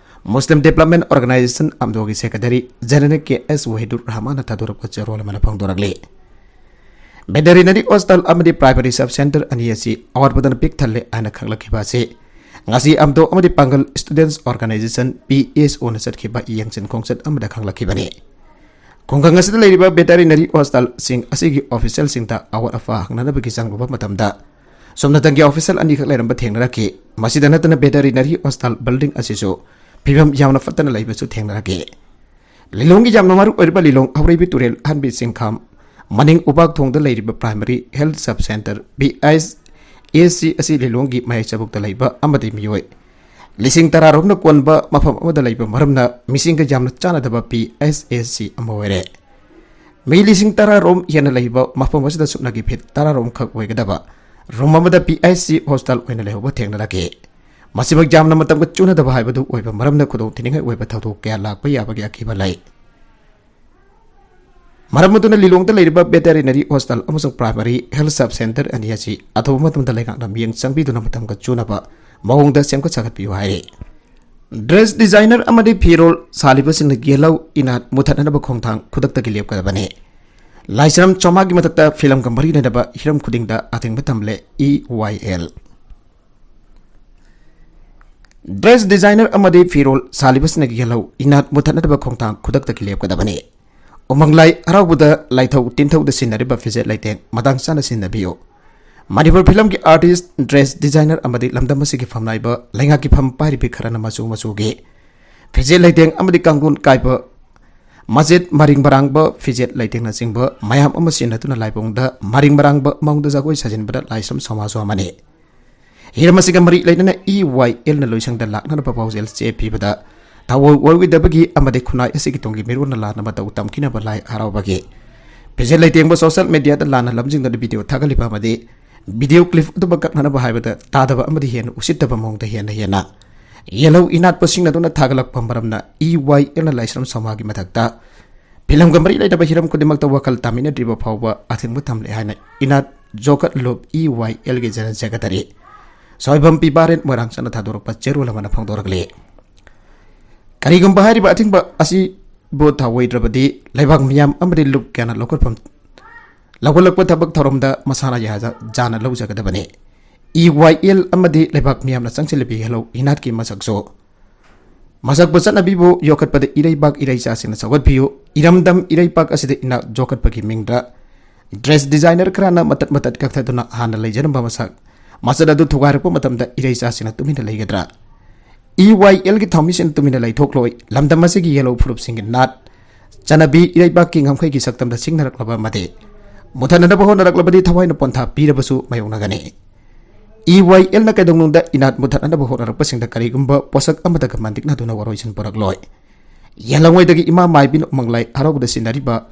ꯃꯨꯁꯂꯤꯝ ꯗꯤꯕ꯭ꯂꯞꯃꯦꯟ ꯑꯣꯔꯒꯅꯥꯏꯖꯦꯁꯟ ꯑꯥꯝꯗꯣꯒꯤ ꯁꯦꯀ꯭ꯔꯦꯇꯔꯤ ꯖꯦꯅꯔꯦꯜ ꯀꯦ ꯑꯦꯁ ꯋꯥꯍꯤꯗꯨꯔ ꯔꯍꯃꯥꯟꯅ ꯊꯥꯗꯣꯔꯛꯄ ꯆꯦꯔꯣꯜ ꯑꯃꯅ ꯐꯣꯡꯗꯣꯔꯛꯂꯤ꯫ ꯚꯦꯇꯔꯤꯅꯔꯤ ꯍꯣꯁꯄꯤꯇꯥꯜ ꯑꯃꯗꯤ ꯄ꯭ꯔꯥꯏꯃꯔꯤ ꯁꯕ ꯁꯦꯟꯇꯔ ꯑꯅꯤ ꯑꯁꯤ ꯑꯋꯥꯠꯄꯗꯅ ꯄꯤꯛ ꯊꯜꯂꯦ ꯍꯥꯏꯅ ꯈꯪꯂꯛꯈꯤꯕ ꯑꯁꯤ ꯉꯁꯤ ꯑꯥꯝꯗꯣ ꯑꯃꯗꯤ ꯄꯥꯡꯒꯜ ꯁ꯭ꯇꯨꯗꯦꯟꯠꯁ ꯑꯣꯔꯒꯅꯥꯏꯖꯦꯁꯟ, ꯄꯤ ꯑꯦꯁ ꯑꯣꯅ ꯆꯠꯈꯤꯕ ꯌꯦꯡꯁꯤꯟ ꯈꯣꯡꯆꯠ ꯑꯃꯗ ꯈꯪꯂꯛꯈꯤꯕꯅꯤ꯫ ꯈꯨꯡꯒꯪ ꯑꯁꯤꯗ ꯂꯩꯔꯤꯕ ꯚꯦꯇꯔꯤꯅꯔꯤ ꯍꯣꯁꯄꯤꯇꯥꯜꯁꯤꯡ ꯑꯁꯤꯒꯤ ꯑꯣꯐꯤꯁꯤꯌꯦꯜꯁꯤꯡꯗ ꯑꯋꯥꯠ ꯑꯄꯥ ꯍꯪꯅꯅꯕꯒꯤ ꯆꯪꯂꯨꯕ ꯃꯇꯝꯗ, ꯁꯨꯞꯅꯇꯪꯒꯤ ꯑꯣꯐꯤꯁꯤꯌꯦꯜ ꯑꯅꯤꯈꯛ ꯂꯩꯔꯝꯕ ꯊꯦꯡꯅꯔꯛꯈꯤ꯫ ꯃꯁꯤꯗ ꯅꯠꯇꯅ ꯚꯦꯇꯔꯤꯅꯔꯤ ꯍꯣꯁꯄꯤꯇꯥꯜ ꯕꯤꯜꯗꯤꯡ ꯑꯁꯤꯁꯨ ꯐꯤꯕꯝ ꯌꯥꯝꯅ ꯐꯠꯇꯅ ꯂꯩꯕꯁꯨ ꯊꯦꯡꯅꯔꯛꯈꯤ꯫ ꯂꯤꯂꯣꯡꯒꯤ ꯌꯥꯝꯅ ꯃꯔꯨ ꯑꯣꯏꯔꯤꯕ ꯂꯤꯂꯣꯡ ꯍꯧꯔꯩꯕꯤ ꯇꯨꯔꯦꯜ ꯑꯍꯟꯕꯤ ꯆꯤꯡꯈꯥꯝ ꯃꯅꯤꯡ ꯎꯕꯥꯛ ꯊꯣꯡꯗ ꯂꯩꯔꯤꯕ primary health sub centre, P H S C, ꯑꯁꯤ ꯂꯤꯂꯣꯡꯒꯤ ꯃꯌꯥꯏ ꯆꯕꯨꯛꯇ ꯂꯩꯕ ꯑꯃꯗꯤ ꯃꯤꯑꯣꯏ ꯂꯤꯁꯤꯡ ꯇꯔꯥ ꯔꯣꯝꯅ ꯀꯣꯟꯕ ꯃꯐꯝ ꯑꯃꯗ ꯂꯩꯕ ꯃꯔꯝꯅ ꯃꯤꯁꯤꯡꯒ ꯌꯥꯝꯅ ꯆꯥꯟꯅꯗꯕ ꯄꯤ ꯑꯩꯆ ꯑꯦꯁ ꯁꯤ ꯑꯃ ꯑꯣꯏꯔꯦ꯫ ꯃꯤ ꯂꯤꯁꯤꯡ ꯇꯔꯥ ꯔꯣꯝ ꯍꯦꯟꯅ ꯂꯩꯕ ꯃꯐꯝ ꯑꯁꯤꯗ ꯁꯨꯞꯅꯒꯤ ꯐꯤꯠ ꯇꯔꯥ ꯔꯣꯝ ꯈꯛ ꯑꯣꯏꯒꯗꯕ ꯔꯨꯝ ꯑꯃꯗ ꯄꯤ ꯑꯩꯆ ꯁꯤ ꯍꯣꯁꯄꯤꯇꯥꯜ ꯑꯣꯏꯅ ꯂꯩꯍꯧꯕ ꯊꯦꯡꯅꯔꯛꯈꯤ꯫ ꯃꯁꯤꯃꯛ ꯌꯥꯝꯅ ꯃꯇꯝꯒ ꯆꯨꯅꯗꯕ ꯍꯥꯏꯕꯗꯨ ꯑꯣꯏꯕ ꯃꯔꯝꯅ ꯈꯨꯗꯣꯡꯊꯤꯅꯤꯡꯉꯥꯏ ꯑꯣꯏꯕ ꯊꯧꯗꯣꯛ ꯀꯌꯥ ꯂꯥꯛꯄ ꯌꯥꯕꯒꯤ ꯑꯀꯤꯕ ꯂꯩ꯫ ꯃꯔꯝ ꯑꯗꯨꯅ ꯂꯤꯂꯣꯡꯗ ꯂꯩꯔꯤꯕ ꯚꯦꯇꯔꯤꯅꯔꯤ ꯍꯣꯁꯄꯤꯇꯥꯜ ꯑꯃꯁꯨꯡ ꯄ꯭ꯔꯥꯏꯃꯔꯤ ꯍꯦꯜꯊ ꯁꯕ ꯁꯦꯟꯇꯔ ꯑꯅꯤ ꯑꯁꯤ ꯑꯊꯨꯕ ꯃꯇꯝꯗ ꯂꯩꯉꯥꯛꯅ ꯃꯤꯠꯌꯦꯡ ꯆꯪꯕꯤꯗꯨꯅ ꯃꯇꯝꯒ ꯆꯨꯅꯕ ꯃꯑꯣꯡꯗ ꯁꯦꯝꯒꯠ ꯁꯥꯒꯠꯄꯤꯌꯨ ꯍꯥꯏꯔꯤ꯫ ꯗ꯭ꯔꯦꯁ ꯗꯤꯖꯥꯏꯅꯔ ꯑꯃꯗꯤ ꯐꯤꯔꯣꯜ ꯁꯥꯂꯤꯕꯁꯤꯡꯅ ꯌꯦꯜꯍꯧ ꯏꯅꯥꯠ ꯃꯨꯊꯠꯅꯅꯕ ꯈꯣꯡꯊꯥꯡ ꯈꯨꯗꯛꯇꯒꯤ ꯂꯦꯞꯀꯗꯕꯅꯤ꯫ ꯂꯥꯏꯁ꯭ꯔꯝ ꯆꯥꯝꯃꯉꯥꯒꯤ ꯃꯊꯛꯇ ꯐꯤꯂꯝꯒ ꯃꯔꯤ ꯂꯩꯅꯕ ꯍꯤꯔꯝ ꯈꯨꯗꯤꯡꯗ ꯑꯊꯤꯡꯕ ꯊꯝꯂꯦ, ꯏ ꯋꯥꯏ ꯑꯦꯜ꯫ ꯗ꯭ꯔꯦꯁ ꯗꯤꯖꯥꯏꯅꯔ ꯑꯃꯗꯤ ꯐꯤꯔꯣꯜ ꯁꯥꯂꯤꯕꯁꯤꯡꯅ ꯌꯦꯜꯍꯧ ꯏꯅꯥꯠ ꯃꯨꯊꯠꯅꯗꯕ ꯈꯣꯡꯊꯥꯡ ꯈꯨꯗꯛꯇꯒꯤ ꯂꯦꯞꯀꯗꯕꯅꯤ꯫ ꯎꯃꯪ ꯂꯥꯏ ꯍꯔꯥꯎꯕꯗ ꯂꯥꯏꯊꯧ ꯇꯤꯟꯊꯧꯗ ꯁꯤꯖꯤꯟꯅꯔꯤꯕ ꯐꯤꯖꯦꯠ ꯂꯩꯇꯦꯡ ꯃꯇꯥꯡ ꯆꯥꯅ ꯁꯤꯖꯤꯟꯅꯕꯤꯌꯨ꯫ ꯃꯅꯤꯄꯨꯔ ꯐꯤꯂꯝꯒꯤ ꯑꯥꯔꯇꯤꯁ, ꯗ꯭ꯔꯦꯁ ꯗꯤꯖꯥꯏꯅꯔ ꯑꯃꯗꯤ ꯂꯝꯗꯝ ꯑꯁꯤꯒꯤ ꯐꯝꯅꯥꯏꯕ ꯂꯩꯉꯥꯛꯀꯤ ꯐꯝ ꯄꯥꯏꯔꯤꯕꯤ ꯈꯔꯅ ꯃꯆꯨ ꯃꯆꯨꯒꯤ ꯐꯤꯖꯦꯠ ꯂꯩꯇꯦꯡ ꯑꯃꯗꯤ ꯀꯥꯡꯒꯨꯟ ꯀꯥꯏꯕ, ꯃꯆꯦꯠ ꯃꯔꯤꯡ ꯃꯔꯥꯡꯕ ꯐꯤꯖꯦꯠ ꯂꯩꯇꯦꯡꯅꯆꯤꯡꯕ ꯃꯌꯥꯝ ꯑꯃ ꯁꯤꯖꯤꯟꯅꯗꯨꯅ ꯂꯥꯏꯕꯨꯡꯗ ꯃꯔꯤꯡ ꯃꯔꯥꯡꯕ ꯃꯑꯣꯡꯗ ꯖꯒꯣꯏ ꯁꯥꯖꯤꯟꯕꯗ ꯂꯥꯏꯁ꯭ꯔꯝ ꯁꯃꯥꯖ ꯑꯃꯅꯤ꯫ ꯍꯤꯔꯝ ꯑꯁꯤꯒ ꯃꯔꯤ ꯂꯩꯅꯅ ꯏ ꯋꯥꯏ ꯑꯦꯜꯅ ꯂꯣꯏꯁꯪꯗ ꯂꯥꯛꯅꯅꯕ ꯄꯥꯎꯖꯦꯜ ꯆꯦ ꯄꯤꯕꯗ ꯊꯑꯣꯏ ꯑꯣꯏꯔꯣꯏꯗꯕꯒꯤ ꯑꯃꯗꯤ ꯈꯨꯟꯅꯥꯏ ꯑꯁꯤꯒꯤ ꯇꯨꯡꯒꯤ ꯃꯤꯔꯣꯜꯅ ꯂꯥꯟꯅ ꯃꯇꯧ ꯇꯝꯈꯤꯅꯕ ꯂꯥꯏ ꯍꯔꯥꯎꯕꯒꯤ ꯐꯤꯖꯦꯠ ꯂꯩꯇꯦꯡꯕ ꯁꯣꯁꯤꯌꯦꯜ ꯃꯦꯗꯤꯌꯥꯗ ꯂꯥꯟꯅ ꯂꯝꯖꯤꯡꯗꯨꯅ ꯚꯤꯗꯤꯑꯣ ꯊꯥꯒꯠꯂꯤꯕ ꯑꯃꯗꯤ ꯚꯤꯗꯤꯑꯣ ꯀ꯭ꯂꯤꯞ ꯑꯗꯨꯃꯛ ꯀꯛꯅꯅꯕ ꯍꯥꯏꯕꯗ ꯇꯥꯗꯕ ꯑꯃꯗꯤ ꯍꯦꯟꯅ ꯎꯁꯤꯠꯇꯕ ꯃꯑꯣꯡꯗ ꯍꯦꯟꯅ ꯍꯦꯟꯅ ꯌꯦꯜꯍꯧ ꯏꯅꯥꯠꯄ ꯁꯤꯡꯅꯗꯨꯅ ꯊꯥꯒꯠꯂꯛꯄ ꯃꯔꯝꯅ ꯏ ꯋꯥꯏ ꯑꯦꯜꯅ ꯂꯥꯏꯁ꯭ꯔꯝ ꯁꯃꯥꯖꯒꯤ ꯃꯊꯛꯇ ꯐꯤꯂꯝꯒ ꯃꯔꯤ ꯂꯩꯅꯕ ꯍꯤꯔꯝ ꯈꯨꯗꯤꯡꯃꯛꯇ ꯋꯥꯈꯜ ꯇꯥꯃꯤꯟꯅꯗ꯭ꯔꯤꯕ ꯐꯥꯎꯕ ꯑꯊꯤꯡꯕ ꯊꯝꯂꯦ ꯍꯥꯏꯅ ꯏꯅꯥꯠ ꯖꯣꯀꯠ ꯂꯨꯞ ꯏ ꯋꯥꯏ ꯑꯦꯜꯒꯤ ꯖꯦꯅꯔꯦꯜ ꯁꯦꯀ꯭ꯔꯦꯇꯔꯤ ꯁꯣꯏꯕꯝ ꯄꯤ ꯕꯥꯔꯦꯟ ꯃꯣꯏꯔꯥꯡ ꯆꯠꯅ ꯊꯥꯗꯣꯔꯛꯄ ꯆꯦꯔꯣꯜ ꯑꯃꯅ ꯐꯣꯡꯗꯣꯔꯛꯂꯤ꯫ ꯀꯔꯤꯒꯨꯝꯕ ꯍꯥꯏꯔꯤꯕ ꯑꯊꯤꯡꯕ ꯑꯁꯤꯕꯨ ꯊꯧꯑꯣꯏꯗ꯭ꯔꯕꯗꯤ ꯂꯩꯕꯥꯛ ꯃꯤꯌꯥꯝ ꯑꯃꯗꯤ ꯂꯨꯞ ꯀꯌꯥꯅ ꯂꯧꯈꯠꯐꯝ ꯂꯧꯈꯠꯂꯛꯄ ꯊꯕꯛ ꯊꯧꯔꯝꯗ ꯃꯁꯥꯅ ꯌꯥꯖ-, ꯖꯥꯅ ꯂꯧꯖꯒꯗꯕꯅꯤ꯫ ꯏ ꯋꯥꯏ ꯑꯦꯜ ꯑꯃꯗꯤ ꯂꯩꯕꯥꯛ ꯃꯤꯌꯥꯝꯅ ꯆꯪꯁꯤꯜꯂꯕꯤ ꯍꯦꯜꯂꯧ ꯏꯅꯥꯠꯀꯤ ꯃꯁꯛꯁꯨ ꯃꯁꯛꯄꯨ ꯆꯠꯅꯕꯤꯕꯨ ꯌꯣꯛꯈꯠꯄꯗ ꯏꯔꯩꯕꯥꯛ ꯏꯔꯩꯆꯥꯁꯤꯡꯅ ꯁꯧꯒꯠꯄꯤꯌꯨ꯫ ꯏꯔꯝꯗꯝ ꯏꯔꯩꯄꯥꯛ ꯑꯁꯤꯗ ꯏꯅꯥꯠ ꯌꯣꯛꯈꯠꯄꯒꯤ ꯃꯤꯡꯗ ꯗ꯭ꯔꯦꯁ ꯗꯤꯖꯥꯏꯅꯔ ꯈꯔꯅ ꯃꯇꯠ ꯃꯇꯠ ꯀꯛꯊꯗꯨꯅ ꯍꯥꯟꯅ ꯂꯩꯖꯔꯝꯕ ꯃꯁꯛ ꯃꯆꯠ ꯑꯗꯨ ꯊꯨꯒꯥꯏꯔꯛꯄ ꯃꯇꯝꯗ ꯏꯔꯩꯆꯥꯁꯤꯡꯅ ꯇꯨꯃꯤꯟꯅ ꯂꯩꯒꯗ꯭ꯔꯥ? ꯏ ꯋꯥꯏ ꯑꯦꯜꯒꯤ ꯊꯧꯃꯤꯁꯤꯡꯅ ꯇꯨꯃꯤꯟꯅ ꯂꯩꯊꯣꯛꯂꯣꯏ꯫ ꯂꯝꯗꯝ ꯑꯁꯤꯒꯤ ꯌꯦꯜꯍꯧ ꯐꯨꯔꯨꯞꯁꯤꯡꯒꯤ ꯅꯥꯠ, ꯆꯠꯅꯕꯤ, ꯏꯔꯩꯕꯥꯛꯀꯤ ꯉꯝꯈꯩꯒꯤ ꯁꯛꯇꯝꯗ ꯁꯤꯡꯅꯔꯛꯂꯕ ꯑꯃꯗꯤ ꯃꯨꯊꯠꯅꯅꯕ ꯍꯣꯠꯅꯔꯛꯂꯕꯗꯤ ꯊꯋꯥꯏꯅ ꯄꯣꯟꯊꯥ ꯄꯤꯔꯕꯁꯨ ꯃꯥꯌꯣꯛꯅꯒꯅꯤ꯫ ꯏ ꯋꯥꯏ ꯑꯦꯜꯅ ꯀꯩꯗꯧꯅꯨꯡꯗ ꯏꯅꯥꯠ ꯃꯨꯊꯠꯅꯅꯕ ꯍꯣꯠꯅꯔꯛꯄꯁꯤꯡꯗ ꯀꯔꯤꯒꯨꯝꯕ ꯄꯣꯠꯁꯛ ꯑꯃꯠꯇꯒ ꯃꯟꯗꯤꯛꯅꯗꯨꯅ ꯋꯥꯔꯣꯏꯁꯤꯟ ꯄꯨꯔꯛꯂꯣꯏ꯫ ꯌꯦꯜꯍꯧꯉꯩꯗꯒꯤ ꯏꯃꯥ ꯃꯥꯏꯕꯤꯅ ꯎꯃꯪ ꯂꯥꯏ ꯍꯔꯥꯎꯕꯗ ꯁꯤꯟꯅꯔꯤꯕ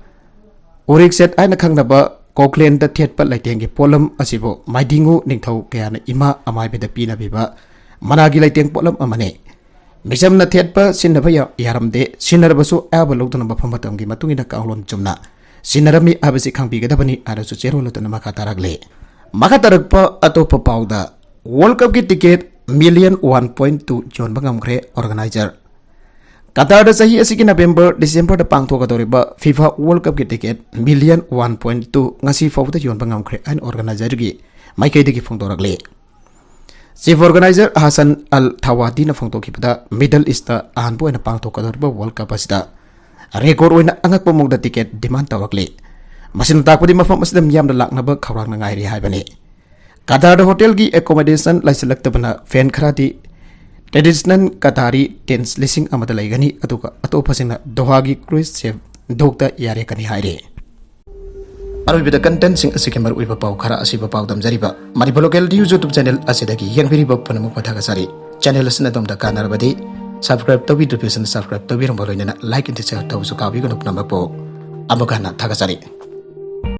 ꯎꯔꯤꯛꯁꯦꯠ ꯍꯥꯏꯅ ꯈꯪꯅꯕ ꯀꯣꯀ꯭ꯂꯦꯟꯗ ꯊꯦꯠꯄ ꯂꯩꯇꯦꯡꯒꯤ ꯄꯣꯠꯂꯝ ꯑꯁꯤꯕꯨ ꯃꯥꯏꯗꯤꯡꯉꯨ ꯅꯤꯡꯊꯧ ꯀꯌꯥꯅ ꯏꯃꯥ ꯑꯃꯥꯏꯕꯤꯗ ꯄꯤꯅꯕꯤꯕ ꯃꯅꯥꯒꯤ ꯂꯩꯇꯦꯡ ꯄꯣꯠꯂꯝ ꯑꯃꯅꯤ꯫ ꯃꯤꯆꯝꯅ ꯊꯦꯠꯄ ꯁꯤꯟꯅꯕ ꯌꯥ-, ꯌꯥꯔꯝꯗꯦ꯫ ꯁꯤꯟꯅꯔꯕꯁꯨ ꯑꯌꯥꯕ ꯂꯧꯗꯨꯅ ꯃꯐꯝ ꯃꯇꯝꯒꯤ ꯃꯇꯨꯡ ꯏꯟꯅ ꯀꯥꯡꯂꯣꯟ ꯆꯨꯝꯅ ꯁꯤꯟꯅꯔꯝꯃꯤ ꯍꯥꯏꯕꯁꯤ ꯈꯪꯕꯤꯒꯗꯕꯅꯤ ꯍꯥꯏꯅꯁꯨ ꯆꯦꯔꯣꯜ ꯑꯗꯨꯅ ꯃꯈꯥ ꯇꯥꯔꯛꯂꯤ꯫ ꯃꯈꯥ ꯇꯥꯔꯛꯄ ꯑꯇꯣꯞꯄ ꯄꯥꯎꯗ, ꯋꯥꯔꯜ ꯀꯞꯀꯤ ticket million one point two ꯌꯣꯟꯕ ꯉꯝꯈ꯭ꯔꯦ ꯑꯣꯔꯒꯅꯥꯏꯖꯔ꯫ ꯀꯇꯥꯔꯗ ꯆꯍꯤ ꯑꯁꯤꯒꯤ ꯅꯕꯦꯝꯕꯔ, ꯗꯤꯁꯦꯝꯕꯔꯗ ꯄꯥꯡꯊꯣꯛꯀꯗꯧꯔꯤꯕ ꯐꯤꯐꯥ ꯋꯥꯔꯜ ꯀꯞꯀꯤ ticket million one point two ꯉꯁꯤ ꯐꯥꯎꯕꯗ ꯌꯣꯟꯕ ꯉꯝꯈ꯭ꯔꯦ ꯍꯥꯏꯅ ꯑꯣꯔꯒꯅꯥꯏꯖꯔꯒꯤ ꯃꯥꯏꯀꯩꯗꯒꯤ ꯐꯣꯡꯗꯣꯔꯛꯂꯤ꯫ ꯆꯤꯐ ꯑꯣꯔꯒꯅꯥꯏꯖꯔ ꯑꯍꯁꯟ ꯑꯜ ꯊꯋꯥꯗꯤꯅ ꯐꯣꯡꯗꯣꯛꯈꯤꯕꯗ, ꯃꯤꯗꯜ ꯏꯁꯇ ꯑꯍꯥꯟꯕ ꯑꯣꯏꯅ ꯄꯥꯡꯊꯣꯛꯀꯗꯧꯔꯤꯕ ꯋꯥꯔꯜ ꯀꯞ ꯑꯁꯤꯗ ꯔꯦꯀꯣꯔꯗ ꯑꯣꯏꯅ ꯑꯉꯛꯄ ꯃꯑꯣꯡꯗ ꯇꯤꯀꯦꯠ ꯗꯤꯃꯥꯟ ꯇꯧꯔꯛꯂꯤ꯫ ꯃꯁꯤꯅ ꯇꯥꯛꯄꯗꯤ ꯃꯐꯝ ꯑꯁꯤꯗ ꯃꯤꯌꯥꯝꯅ ꯂꯥꯛꯅꯕ ꯈꯧꯔꯥꯡꯅ ꯉꯥꯏꯔꯤ ꯍꯥꯏꯕꯅꯤ꯫ ꯀꯇꯥꯔꯗ ꯍꯣꯇꯦꯜꯒꯤ ꯑꯦꯀꯣꯃꯣꯗꯦꯁꯟ ꯂꯩꯁꯤꯜꯂꯛꯇꯕꯅ ꯐꯦꯟ ꯈꯔꯗꯤ ꯇ꯭ꯔꯦꯗꯤꯁꯅꯦꯜ ꯀꯇꯥꯔꯤ ꯇꯦꯟꯁ ꯂꯤꯁꯤꯡ ꯑꯃꯗ ꯂꯩꯒꯅꯤ, ꯑꯗꯨꯒ ꯑꯇꯣꯞꯄꯁꯤꯡꯅ ꯗꯣꯍꯥꯒꯤ ꯀ꯭ꯔꯨꯏꯖ ꯁꯦꯞ ꯗꯣꯛꯇ ꯌꯥꯔꯦꯀꯅꯤ ꯍꯥꯏꯔꯦ꯫ ꯑꯔꯣꯏꯕꯗ ꯀꯟꯇꯦꯟꯁꯤꯡ ꯑꯁꯤꯒꯤ ꯃꯔꯨꯑꯣꯏꯕ ꯄꯥꯎ ꯈꯔ ꯑꯁꯤꯕꯨ ꯄꯥꯎꯗꯝꯖꯔꯤꯕ Manipur local news YouTube channel ꯑꯁꯤꯗꯒꯤ ꯌꯦꯡꯕꯤꯔꯤꯕ ꯄꯨꯝꯅꯃꯛꯄꯨ ꯊꯥꯒꯠꯆꯔꯤ꯫ ꯆꯦꯅꯦꯜ ꯑꯁꯤꯅ ꯑꯗꯣꯝꯗ ꯀꯥꯟꯅꯔꯕꯗꯤ ꯁꯕꯁꯀ꯭ꯔꯥꯏꯕ ꯇꯧꯕꯤꯗ꯭ꯔꯤꯕꯁꯤꯡꯅ ꯁꯕꯁꯀ꯭ꯔꯥꯏꯕ ꯇꯧꯕꯤꯔꯝꯕ ꯂꯣꯏꯅꯅ ꯂꯥꯏꯛ ꯑꯃꯗꯤ ꯁꯤꯌꯔ ꯇꯧꯕꯁꯨ ꯀꯥꯎꯕꯤꯒꯅꯨ ꯄꯨꯝꯅꯃꯛꯄꯨ꯫ ꯑꯃꯨꯛ ꯍꯟꯅ ꯊꯥꯒꯠꯆꯔꯤ꯫